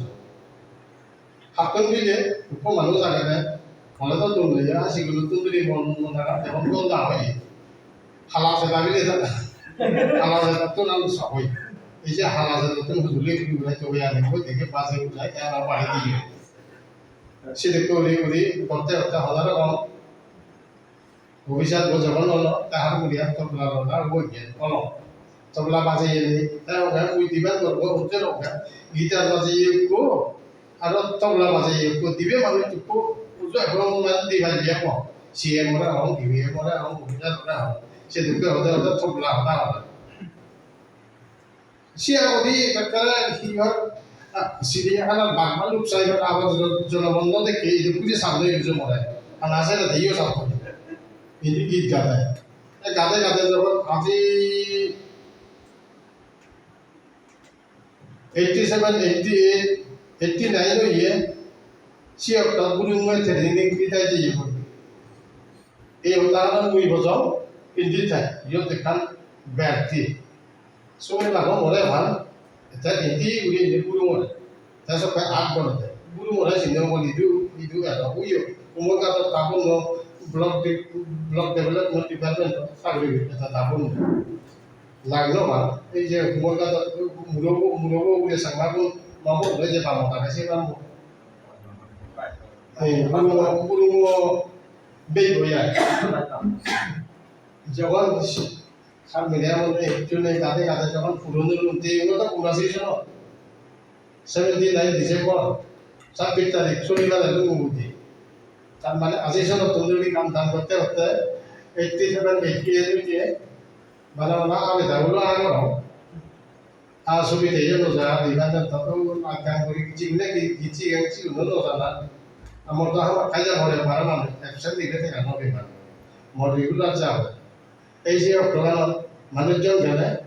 Hattun bile ukko manuj agede. Ole to dol leye, a sigunottun bile mon mon agede, emon gol da hoye. Hala seda bile da. Hala sedattun alu sa hoye. Ei je hala sedattun hujuli bile to hoye ani hoye dege baje ujai, ara bahe diye. Sidokke guri guri gotte gotte hoda rokkom. Officer bo jogon olo, te harmonium tobla loda bo iyen olo. Tobla bajeye ni, te oge ui dibar gorbo, utte oge. Guitar bajeye ekko, aro tobla bajeye ekko, dibe manuj ekko, uju ekko mane dibar iye ekko. C M ore hong, D V M ore hong, officer ore hong. Sidokke hode hode tobla hoda hode. Siya guri ekkere hi hor, ah, sidi hana bag baluk sai hor, abo jono, jono bondo dekke idu puri samne idu more. Ana se de iyo sa. Idu git gade. E gade gade jokkon aji eighty seven, eighty eight, eighty nine oye, siyot ta gurung mui training ditai jeye. Ei hodagan mui bojong, indi te, iyot ekkan berti. Sumai lago more bhan, te indi guri indi guru more. Te sokke at gore te. Guru more sinne mo idu, idu elo, uyo. Umor gato tabun no, block de-, block development department sagri eta tabun. Lagno ma, ei je umor gato muro, muro ugure sangma gun, ma bo, ei je bamo ta, se bamo. Ei, guru, guru, Bego ya. Jogon sar mile amon ekjone gade gade jogon puron olun, te uno to pura season. Seventy nine December, sabbis tarik, shonibar elo Gomoti. Tar mane aji sonottun dhuri kam dhan gotte gotte eighty seven, eighty eight oye, bana bana abeda gulo agorong. Ar subide yo no ja, digan jan tattun aggang guri jibine ki, ki chigen, sigun no jana. Amar to hamakkai ja pore, bara manuj absent dile tenga no pebar. Mor regular ja pore. Ei je oktoganot manuj jon gele,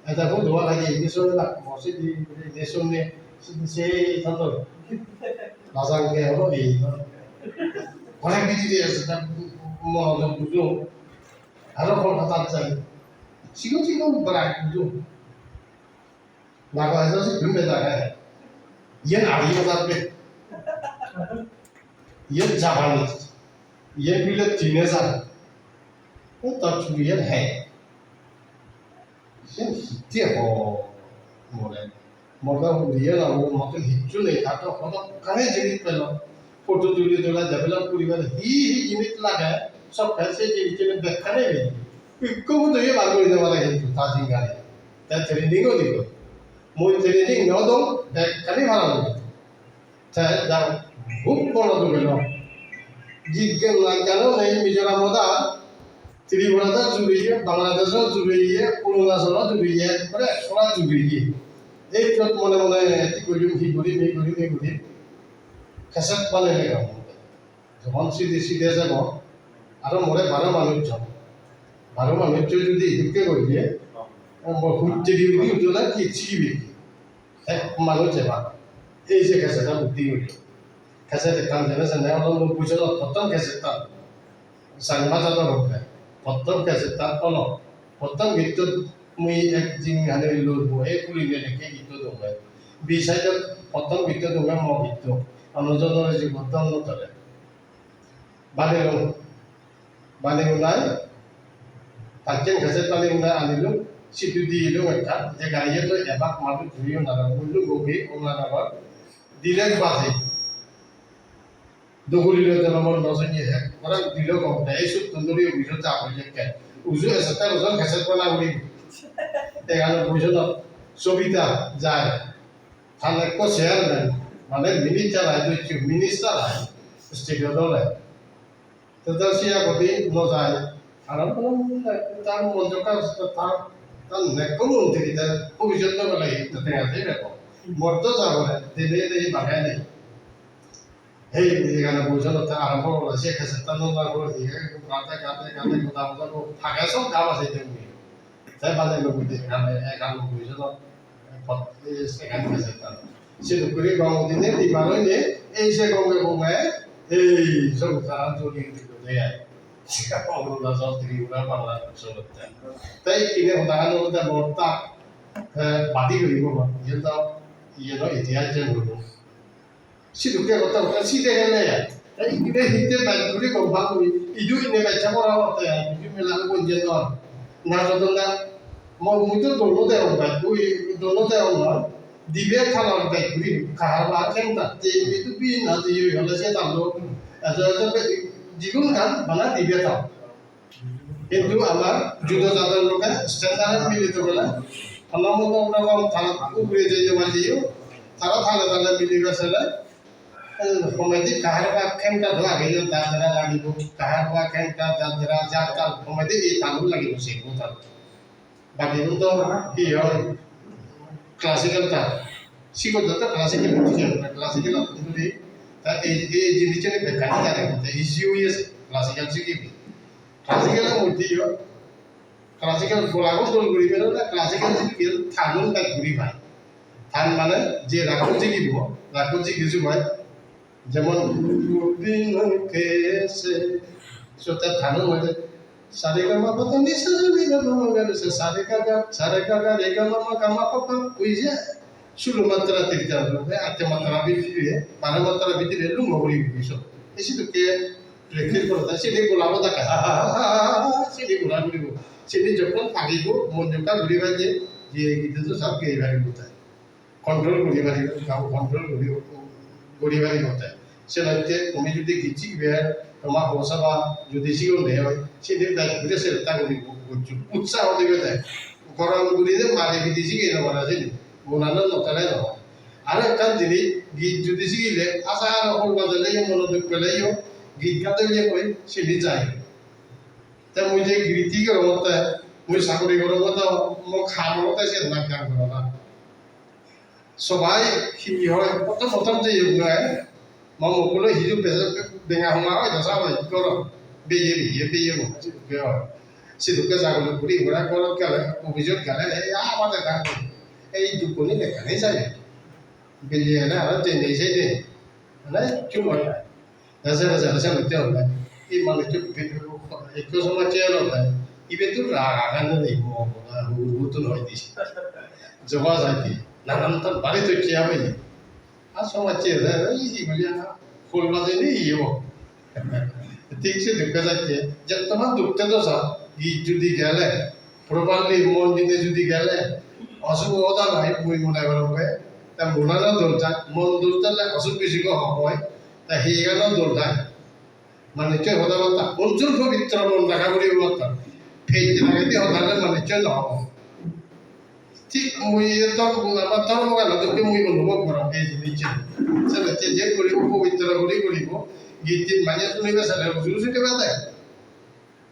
eta hudu age je, indi sonni lak, mo sindi, indi sonni, sindi se thondoi. Lajang ke holo ei. Onek bidi di ase, ta mo no bujo. Aro Kolkatat jai. Sigon sigon brak bujo. Naga ejo si dun beda hai. Iyen Ariya jadbe. Iyen Japanese. Iyen bile teenager. O tar churi iyen he. Iyen hitte ho more. More huriye na, o mote hissu nei, tar to hodokkani jinis pelo. Photo tuli tula develop guribar hi hi jinis lage, sob pele se jinis tine bekkani nei. Ikko photo ye bar guri no pare hintu ta jingari. Ta training o dibo. Mui training no dong, bekkani paralong. Te jang, hub boro dugelo. Git gan lagano nei Mizoramot ar, Tripurat o juriye, Bangladesh o juriye, Arunachal o juriye, ekkore ekkore juriye. Ei jot mone mone hi gorim, hi gorim, hi gorim, hi gorim. Cassette banei legong. Jokhon sidi sidi jebo, aro more baro manuj jon. Baro manuj jodi idukke goriye, mo hujje di udi udu na ki sigibe. Ek manuj eba. Ei je cassette ta buddhi gori. Cassette ekkan jene sene olo nobboi sonot prottom cassette ta. Sangma jador hokke. Prottom cassette ta olo. Prottom gitto mui ek jing hane lorbo. Ei puri ne dekke gitto donge. Bi side ot prottom gitto donge mo gitto. Ono jonore je prottom no tore. Banilung. Bani unai, pacchen cassette bani unai anilung, sidu dilung ekkan, je gariye loi ebak manuj juri unarok, mullu gogi unarok, dilek baji. Doguli loi jonomor no sonye he, orang dilo gom de, ei suttun duri uju ja hoye ke. Uju esete ujon cassette bana uri. Egano bujono, Sobita jai. Tale ekko chairman, mane minister ai, doi minister ai, state-o dole. Te do siya godi no jai. Aro tar mon jokka tar, tar nekko montri te bhobisot no bele hi te tenga de bebo. Mordo jabore, dene de bagani. Ei, ei gana bujo no te arambo olo, se cassette-ta no lago, ei gate, gate, gate, goda goda go, page sob gaba se jemmi. Te bale logo de gane, e gano bujo no, pot, e se gane cassette-ta. Siduk guri gom dinei dibar oinei, ei se gome gome, ei sob tara joli joli de ai. Arunachal, Tripura, Bangladesh, sob te. Te ikkine hoda gano olode morta, e, badi guri gome, iyen do, iyen do itihas je guri. Sidokke gotta gotta side gele, te ibe hitte bej guri gom pang guri, idu ine bej sabora otte, idu mela gonje don. Na jodon na, mo mui to dolo degong bej, ui dolo degong na. Dibe thalar bej guri, kahar ba khen tatte, idu bi na di oi hole se talo. Ejo ejo be, jigun gan bana dibe thal. Hintu amar judo jador loge standard mili to gele, hono mono rokom tara ugure jei no pajiyo, tara tale tale mili gele, eh, homedi kahar ba khenta do age yo, dadra lagibo, kahar ba khenta dadra jattal homedi ei talun lagibo, se ko tal. Bagi gun do hi hoi, classical ta. Sigon do ta classical music, classical attun duri. Ta ei, ei jinis ani bekkani jane, ta easy oi ase, classical sigibo. Classical moddhe yo, classical gola gun dol guri belo na, classical sigibo, tanun bej guri pai. Tan mane je ragun sigibo, ragun sigi subai, jemon, siyot te tanun hoide, sa re ga ma pa dha ni sa ni da pa ma ga re sa, sa re ga ga, sa re ga ga, re ga ma ma ga ma pa pa, oi je, sulo matra tirta, e atte matra bidire, baro matra bidire lungo guri guri so. E sidokke practice goro, ta sini gola bo ta ka, sini gola guri bo. Sini jokkon pagibo, mon jokka guri banje, je gide to sab gei bari bo ta. Control guri paribo, gao control guri, guri paribo te. Senotte tumi jodi git sigibe, toma hosa ba jodi sigon de oi, sini bej guri chesta guribo, goccho, utsaho dibe te. Gorom guri de mari pidi sige no para sini, monano no tele no. Aro ekkan jinis, git jodi sigile, asa aro hol bajele yo, mono duk pele yo, git gadele oi, sini jai. Te mui je giriti gorongotte, mui sagori gorongotte, mo ham olotte se naj gan gorana. Sobai hi hoi, prothom prothom jeyong noi, mo mokkulo hiju be-, benga homa hoi do sabai goro, beye beye beye mo, sidokke hoi. Sidokke jagolo guri gora goro gele, office-ot gele, ei amade dang gori. Ei dukkoni bekkani jai. Beye ene aro jeinei jeinei. Mane, chumar. Raja, raja, raja hoite hobe. Ei manuccho ekko somajje elo tai. Ibe to rag agan nei, mo, mo, mo, mo, to noi di. Joga jai di. Nanan tan bari to kiya bai. Ar somajje ede, ei hi guri ana, hol bajei ni iye bo. Thik se dukke jakke, jettoman dukke do sa, git judi gele, properly mon dine judi gele, osuk hoda nai, mui mone gorongge, ta monano dol thai, mon dol thale osuk bisigo hom oi, ta hiyegano dol thai. Manuccho hoda batta, onjur pobitro mon raga puribo batta. Pej ragedi hoda hole manuccho no obo. Thik mui ei dhormo, amar dhormogano dokke mui onubhob gorong ei jinissan. Senotte je guribo, pobitro guri guribo, gittin mane sunibe sale ujuru sunibe de.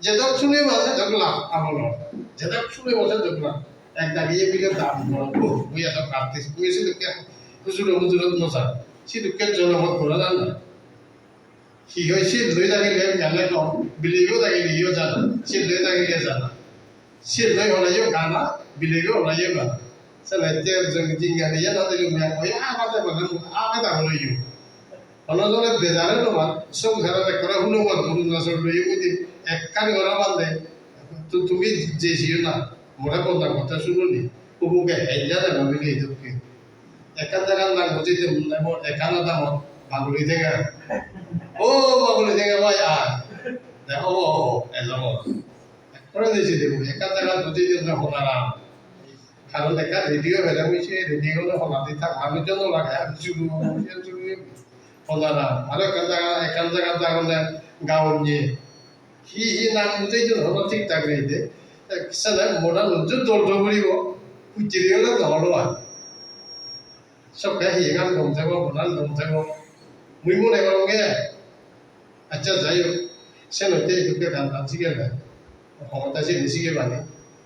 Jedok sunibo sedok lab amolor. Jedok sunibo sedok lab. Ek dagi ye bile dam gorong. Oh, mui eto artist, mui sedokke hujuro hujurot no jang. Sedokke jonomot gorong na. Hi hoi, sil loi dagile gele gom, bilego dagile yo jana, sil loi dagile jana. Sil loi holeyo gana, bilego holeyo gana. Sele te jing, jingani ya na dilo me, oi, a, mate bana, a, mate holeyo. Hono jone bejare no man, songsare ekkore hulo man, hulo na sol loi, udi, ekkan gora bande, tu, tumi je siyo na, more bonda kotha sunoni, ubuke henja na, mami ni dokke. Ekkan jagat nang bujei de, mui ekkan adamot baguli tenga. O baguli tenga bhai, ah. De, o, o, o, ejo o. Ekkore niji de, ekkan jagat bujei de na honaram. Karon ekkan radio pele, mui se radio no honadi thak, manuj jon no lage, ar juru, juru, honaram. Aro ekkan jagat, ekkan jagat jagonde gaonye. Hi hi nang bujei de hono thik thak nei de. Sele mona nujju dol dol guribo. Pujjiri ole dol oi. Sokke hi ekkan gom thebo, bonan gom thebo. Mui mone gorongge, accha, jai hok, senotte edokke gaan gan sigele, hobor ta sini sigebani.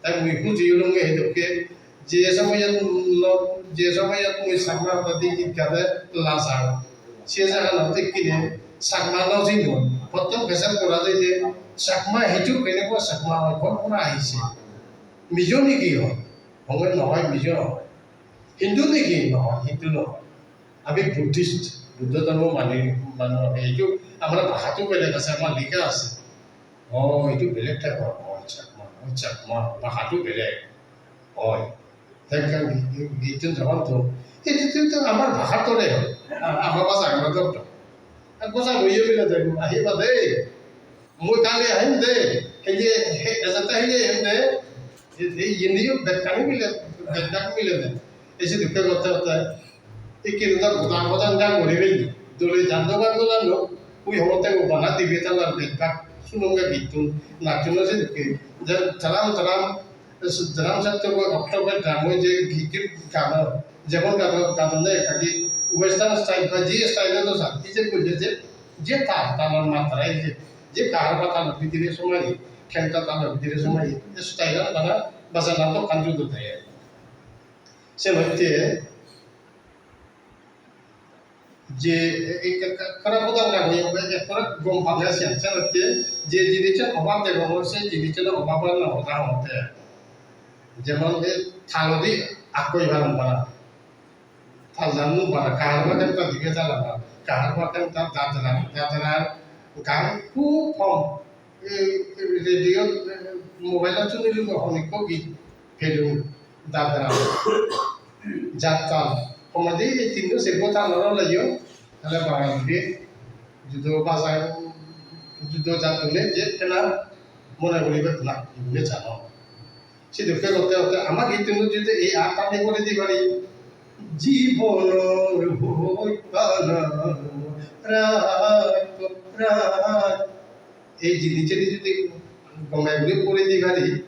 Tai mui huji olonge edokke, je somoyot lo-, je somoyot mui Chakma hodadi git gade lajang, se jaganot ekkine Chakma no sinong. Prottom cassette gora jeye, Chakma hichu kenebo Chakma hoi, hor pora ahise. Mijo niki hoi? Honge no hoi, Mijo hoi. Hindu niki? Nohoi, Hindu nohoi. আমি বুদ্ধিষ্ট, বুদ্ধ ধর্ম মানি, মানুষ আমি। এইটো আমাৰ ভাষাটো বেলেগ আছে, আমাৰ লিখা আছে। অ, এইটো বেলেগ টাইপৰ। অ, চাকমা, অ, চাকমা, ভাষাটো বেলেগ। হয়। Then can we, we, we can জবাব দিওঁ। এইটোতো আমাৰ ভাষাৰ দৰে হয়। আ-, আমাৰ ভাষা, আমাৰ ডক্টৰ। গোসাই বহিয়ে মিলে দেব, আহিবা দেই। মই কালি আহিম দেই। হেৰিয়ে, হে-, এজেটা হেৰিয়ে আহিম দেই। এই, এই ইনিও বেদকানি মিলে, বেদকানি মিলে দেন। এসে দেখতে করতে করতে, এই কিন্তু তার গোটা কথা যা করে ফেলি। দলে জানতো পারতো জানলো, ওই হতে ও বানা দিবে তার আর বেদকা শুনুঙ্গা গীত, নাচুন আছে দেখতে। যা-, তারাম, তারাম, তারাম সাথে ওই অক্টোবর গ্রামে যে গীত গান, যেমন গান, গান দেয়, খালি western style বা যে style তো সাথে যে করলে যে, যে তার, তার মাত্রায় যে, যে কার বা তার ভিতরে সময়, খেলটা তার ভিতরে সময়, style বানা, বাসা নাম তো কাঞ্জু তো দেয়। সে হচ্ছে যে এই কা-, কা-, কারা প্রধান না হয়ে, আমরা যে করা গম পাঙ্গা সে আছে, হচ্ছে যে জিনিসের অভাব দেখো, সেই জিনিসের অভাব আর না হতা হতে। যেমন এই থালদি আকই ভালো করা। Thajan nu bara, kahar ba kenta dige jala ba, kahar ba kenta dadra, dadra gan hub hom. Ei, ei radio, ei, mobile-ot sunilung honikko git pelung dadra. Jattan, homadi ei tinno serbo tan oro laiyo, tale bara dige, judo baja, judo jattune je kena mone guribe na, ibune jano. Sidokke gotte gotte ama gittuno jodi ei artani guri di pari, jibonor hoikkana rai, rai. Ei jinissani jodi gome guri guri di pari,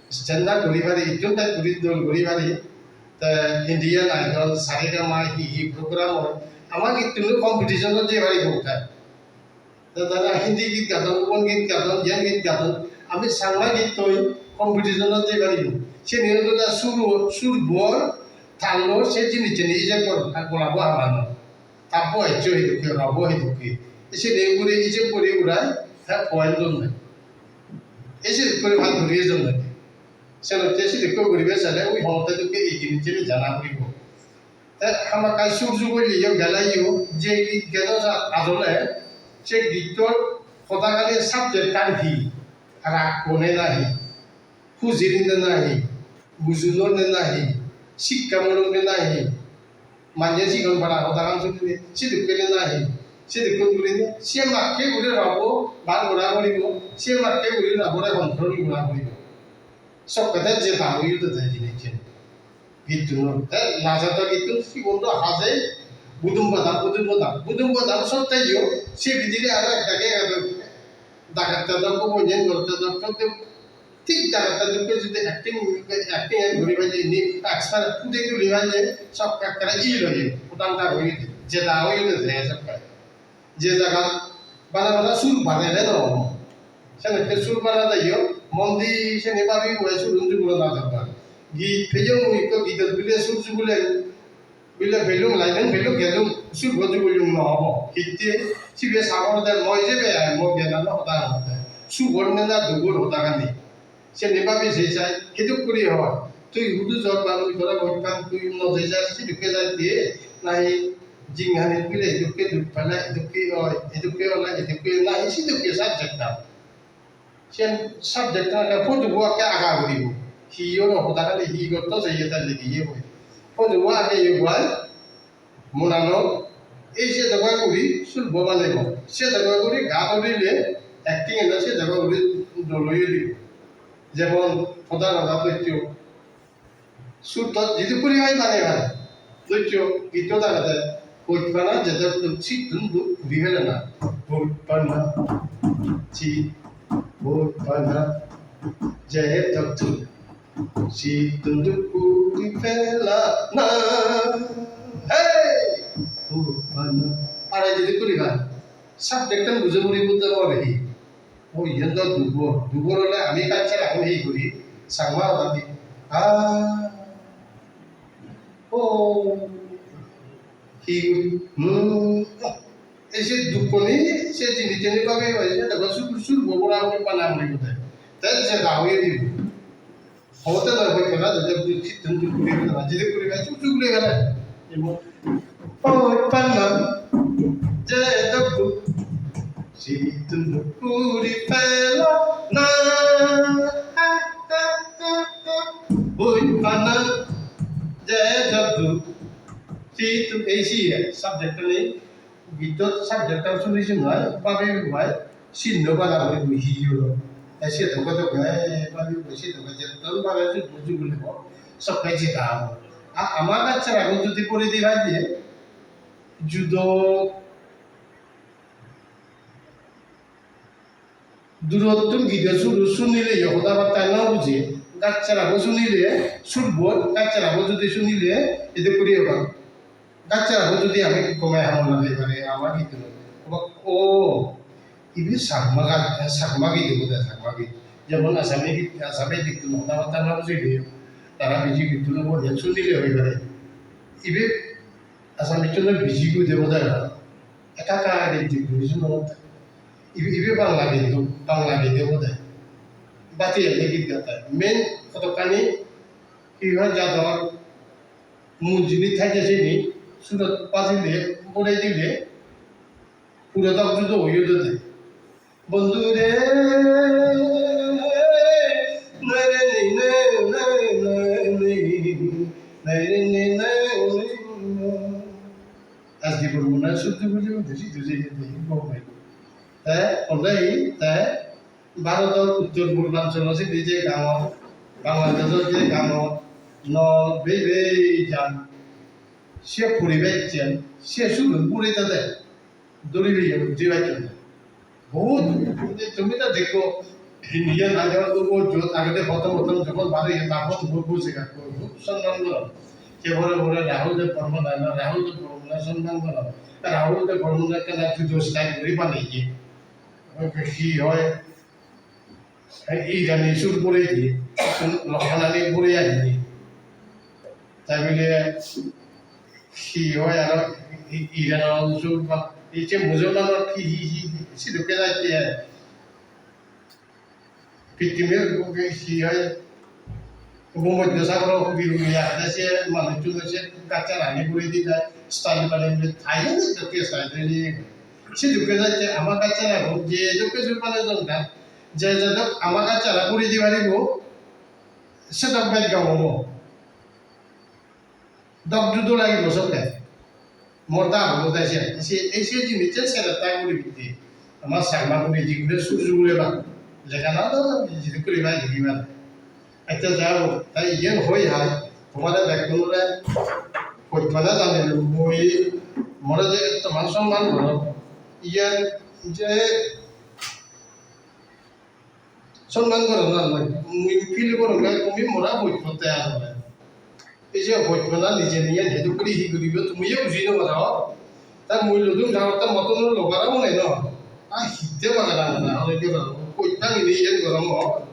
standard guri pari, ijjot guri dol guri pari, te Indian Idol, Saregama, hi hi program oi, ama gittuno competition-ot jei paribo te. Te tara Hindi git gadon, ubon git gadon, yen git gadon. Ami Changma gittoi competition-ot jei paribo. Seni olode sur, sur bor, tallo, se jinisseni ijeb gor, ar golabo hamano. Tappo eccho hidokke, robo hidokke. Seni ugure ijeb guri urai, te point don de. Ejeb guri bhag guri ejon de. Senotte sedokke guribe sele ui homotte dokke ei jinisseni jana puribo. Te hamakkai sur jugoileyo geleyo, je git gedo ja ajole, se gittor hoda gani subject-tan hi? Rag hone nahi? Hujiri ne nahi? Bujunor ne nahi? Sikkamulok ne nahi? Manje sigon bana hodagan sudine, sidokke nahi, sidokke gurinei, se makke guri rabo, bar gora poribo, se makke guri rabore control gora poribo. Sokkete jeda oye de te jinissan. Gittunot, te lajada gittun sigun do haje, budum badam, budum badam, budum badam sotte yo, se bidire aro ekdagi ekdagi dagatte do, obo jen gotte do, sotte thik dagatte dokke jodi acting, acting guri palle, ni expert phude tuli palle, sob ekkere il oye, udanta oye, jeda oye de sob ekkere. Je jagat bana bana sur banele no obo. Senotte sur banade yo, mon di seni babi hoi surun jugulona dorkar. Git peyong mui, ekko gitot bile sur jugulem, bile pelung, lainun pelung, gelung, sur bo jugulung no obo. Hitte sibe sagor de moi jebe ai, mo gyanano hoda hotte. Sugor ne na dugor hodagani. Seni babi sei sai, hiduk guri hoi. Tui hudu jor ba mui tore hoi pang, tui no jei jas, sidokke jai de, nahi jinghani bile idokke duk pele, idokke oi, idokke ole, idokke nahi sidokke subject-an. Sen subject-an ekka photo bo ekka aga guribo. Hi olo hoda hali hi gotto se iye ta ligi ye boi. Photo bo age ye boi. Monanot ei se dokke guri sur bo banebo, se dokke guri gat urile acting eno se dokke guri dol oye dibo. Jemon hoda hoda doccho, sur to jidu guri oi bane bane doccho, gitto dagede, "Hojpana jedok duk sittun duk guri fele na." Hojpana, si, hojpana jedok duk sittun duk guri fele na. Hey! Hojpana. Are jodi guri gan. Subject-an buje guri bujje pore hi? O, iyen do dubor. Dubor ole ami culture agon hi guri? Changma agon hi? Ah. O. Hi guri? Hmm. Ei se dukkoni, se jinissani babe oi, se tara sur, sur bo bora bora bana bori gode. Te jeda oye dibo. Hote noi hoi pala, jede sittun duk guri gele, jede guri gele, sur sur guri gele. Emo, hoi pala, jede duk, sittun duk guri pela na. Hoi pala, jede duk, sittun, ei siye, subject-ani, Gittot subject-an suni suni noi, babi bai, sinno bana guri hi olo. Te se dokke dokke, eh, babi bai se dokke, jetton babe se buji guli bo, sokke jeda obo. A, ama gacchara gun judi puri di pai de, judo Durottun gide sur sunile yo hoda batta no buje, gacchara bo sunile, sur bo gacchara bo judi sunile, ede guri obo. Gacchara bo judi ami gome hamon lagei pare, ama gide no. Oba, o, ibe Chakma ga-, Chakma gide bode, Chakma gide. Jemon Asami gide, Asami gide hoda batta no bujile, tara biji gide no bode, sunile hoi pare. Ibe Asami chole biji gide bode na. Ekka ekka gide gide sunile. Ibe, ibe Bangla git, Bangla git obode. Bati ene git gate. Main hodokkani hi hoi jador mul jinis thai je sini, surot bajile, borei dile, puro dok judo oye dode. Bondhu re, nai re ni, nai, nai, nai, nai, nai re ni, nai, nai, nai. Ajdi Bormon na suddu bujhi bujhi suddu jei jei jei gom pai. Te onde hi te Bharodor uttor purbancholo sindi je gangor, Bangladeshor je gangor, nol bei bei jan. Se puribesh jen, se sudun puri tede. Duri diye, bujhi paccho na. Bahut, tumi to dekho, India na jana to bahut jot, agede prothom prothom jokhon bare iye, tarpor to bahut bujhe gelo, bahut sonman goron. Je bore bore Rahul Debbarma na, Rahul Debbarma na sonman goron. Rahul Debbarma na ekkena judo style guri baneye. Oi, hi hoi, Ei Irani sur purei di, lokhanani purei aini. Tai bile hi hoi aro I-, Iranor sur ba, ei je Musolmanor hi, hi, hi, hi, sidokke jatte ai. Pittimir buke hi hoi, Bhumodhyo Sagoro hubi hubi agede se manuchchune se gacharani purei di tai, style banei bile tai dokke style banei. Sidokke jatte ama gacharani je dokke sur banei don ta, je jedok ama gachara puri di paribo, sedok bej gom obo. Dok judo lagibo sokke. Mor da bolo da se, se, ei se jinis se sere ta guri bitte. Ama Changma guri jigure sur jugure ba. Lega na da, jidu guri ba, jigi ba. Acha jao, tai iyen hoi hai, tomare bekkunore hojpana janei mui more je tomar somman goro. Iyen je Somman goron na noi, mui feel gorong de tumi mora bojpotte asole. Ei je bojpona nije niye hedu guri hi guribo tumiyo buji no paro. Ta mui ludung thagotte mottun logara mone no. A hitte bagara na, oi gora, koi tangi ni yen gorong o.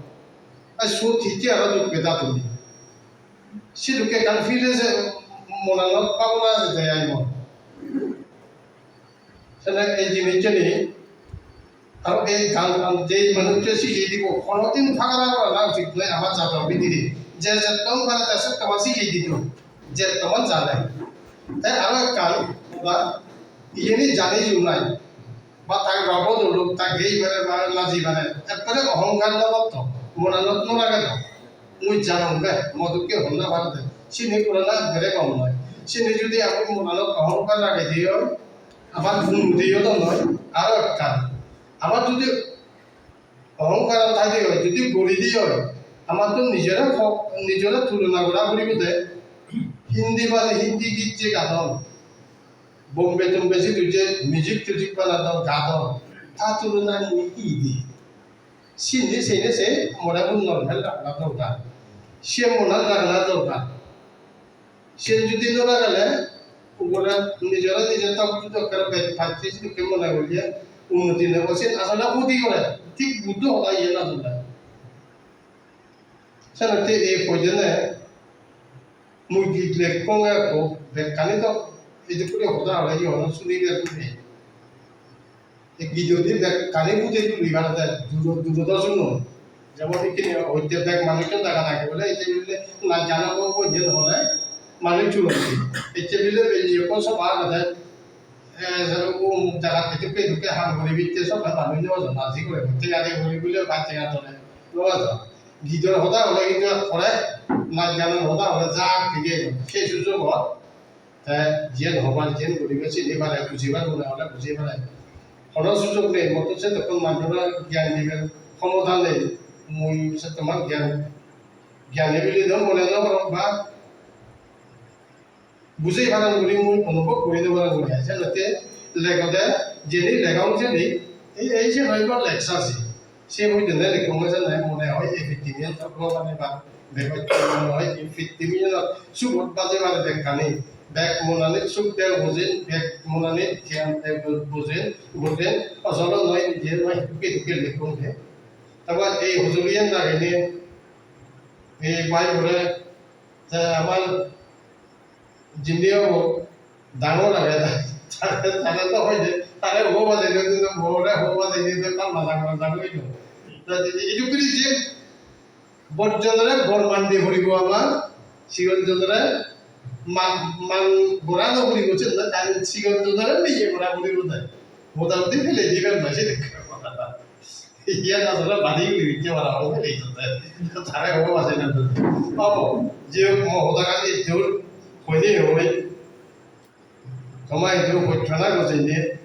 A sot hitte aro duk peda tumi. Sidukke ekkan feel ese monanot pabona ase de ai mon. Sene ei jinissani, aro ei gan, gan je manuccho sigei dibo, honodin pagara gorana uchit noi amar jador bidire. Je jetton pare te setton sigei dido, jetton jane. Te aro ekkan, ba, iyeni jani jum nai. Ba ta robo doluk, ta gei pare, ba laji pare. Ekkore ohongkar no gotto, monanot no rage do. Mui janong de, mo dokke honna pare de. Sini purana bere gom noi. Sini judi ami monanot ohongkar rage diyo, Abar gun diyo do noi, aro ekkan. Abar judi ohongkar thai de oi, judi guri de oi, amar to nijore ho-, nijore tulona gora puribo de. Hindi bade Hindi git je gadon, Bombay Tombay sidu je music tujic banadon, gadon, ta tulona ni hi di? Sini sini se more mun normal ragna dorkar. Se monan ragna dorkar. Sen judi no lagele, ubore nijore nije tok judi ekkere bej pacche sedokke mone gorile unnoti nebo. Sen asole hoti gore, thik Buddho hoda iyen asole. Senotte ei pojone mui git lekkonge ekko bekkani tok edokkuri hoda hole iyono sunibar guri. Ei gidodi bekkani puje tuli parede, duro, duro do suno. Jemon ikkine hoite bek manucchun daga dagi bole, ecche bile naj gano bo bo jen hole manucchun hoite. Ecche bile beli ekko soba agede, eh, jemon umuk jagat edokke edokke ham guri bitte soba manuj no ojon, naji guri bitte gade guri bile bacche gade no ojon. Gidor hoda hole hintu ekkore naj ganor hoda hole jak tige ejon. Sei sujogot Te jiyen hobar, jiyen guribar, sini pare, bujibar mone hole buji pare. Hono sujog nei, motto sedokkon manjore gyan dibar khomota nei, mui settoman gyan, gyani bili do mone no gorong ba bujei parang guri mui onubhob guri no parang guri. Senotte legode, jeni legong seni, ei, ei je hoibar lecture se. Se hoidenne ekko mui senne mone hoi ei pittimiyot bhagobane ba bego mone hoi ei pittimiyot subot bajebar bekkani. Bek monanit suk de bujen, bek monanit gyan de bu-, bujen, bujen, asole noi nije noi, dukke dukke lekkon he. Tabar ei hujuriyan dagene, ei bhai bore, te amar jindi obo, dangor age, tare, tare to hoide, tare obo bajei diye, more obo bajei diye, tal majang majang oido. Te idu guri je bojjonore gor mandi puribo amar, sigon jonore man, man gora no puribo, se na, sigon jonore niye gora puribo de. Motamoti pele dibar noi se dekhe. Iyan asole badi guri ditte para obo, ei to te. Tare obo bajei na to. Obo, je mo hoda gani dur, hoine hoi. Toma idu hojpana gojeinei,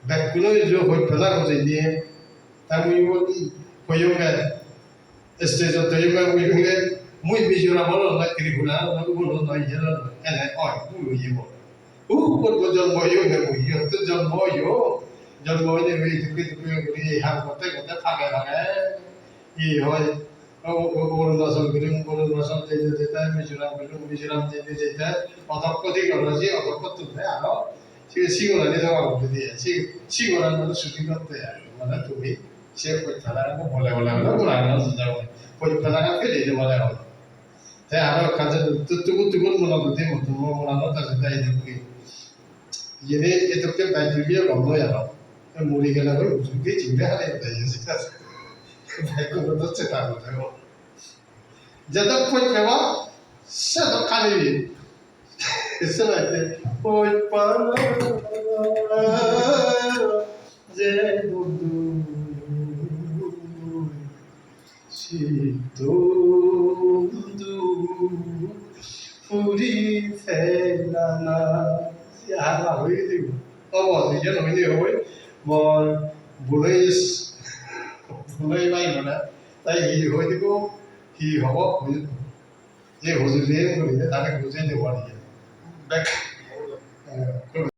bekkuno idu hojpana gojeinei, ta mui ibot hoyonge, stage-ot hoyonge, mui hoyonge, mui Mizoram olo noi, Tripura olo noi, ubo olo noi, iyot olo noi, ene oi, bul oye bo. U, ubot bo jonmo oyonge mui, iyot to jonmo oyo, jonmo oinei mui idukke idukke guri ei ham gotte gotte phage phage, hi hoi, O, o, Arunachal guri, Arunachal jeinei jete, Mizoram guri, Mizoram jeinei jete, odokko di goro, je odokko tunne aro, se sigorani jogab guri diye, se sigorani mane suti gotte ai, mane tumi se pottana bole bole bole gurana jabo, pottana pele de bole bole. Te aro ekkan je tu-, tugur tugur mona guri mo, mo mona no ta jete ai de. Iyeni edokke bej duriye gom noi aro. Te muri gele hoi ujuredi jingde hare hode iye se. Bej gulo do cheta gode o. Jedok poj peba, sedok kanibi. Se baite, poj pala, je bondhu. Siddhu puri phelana, Aha, hoi dibo. Obo, iyen hoi dibo, hoi. Mor buloi, buloi bai mane. Tai hi hoi dibo, hi hobo, hoi dibo. Je hojoli guri de, tare bujei dibo ar ki. Bek, eh,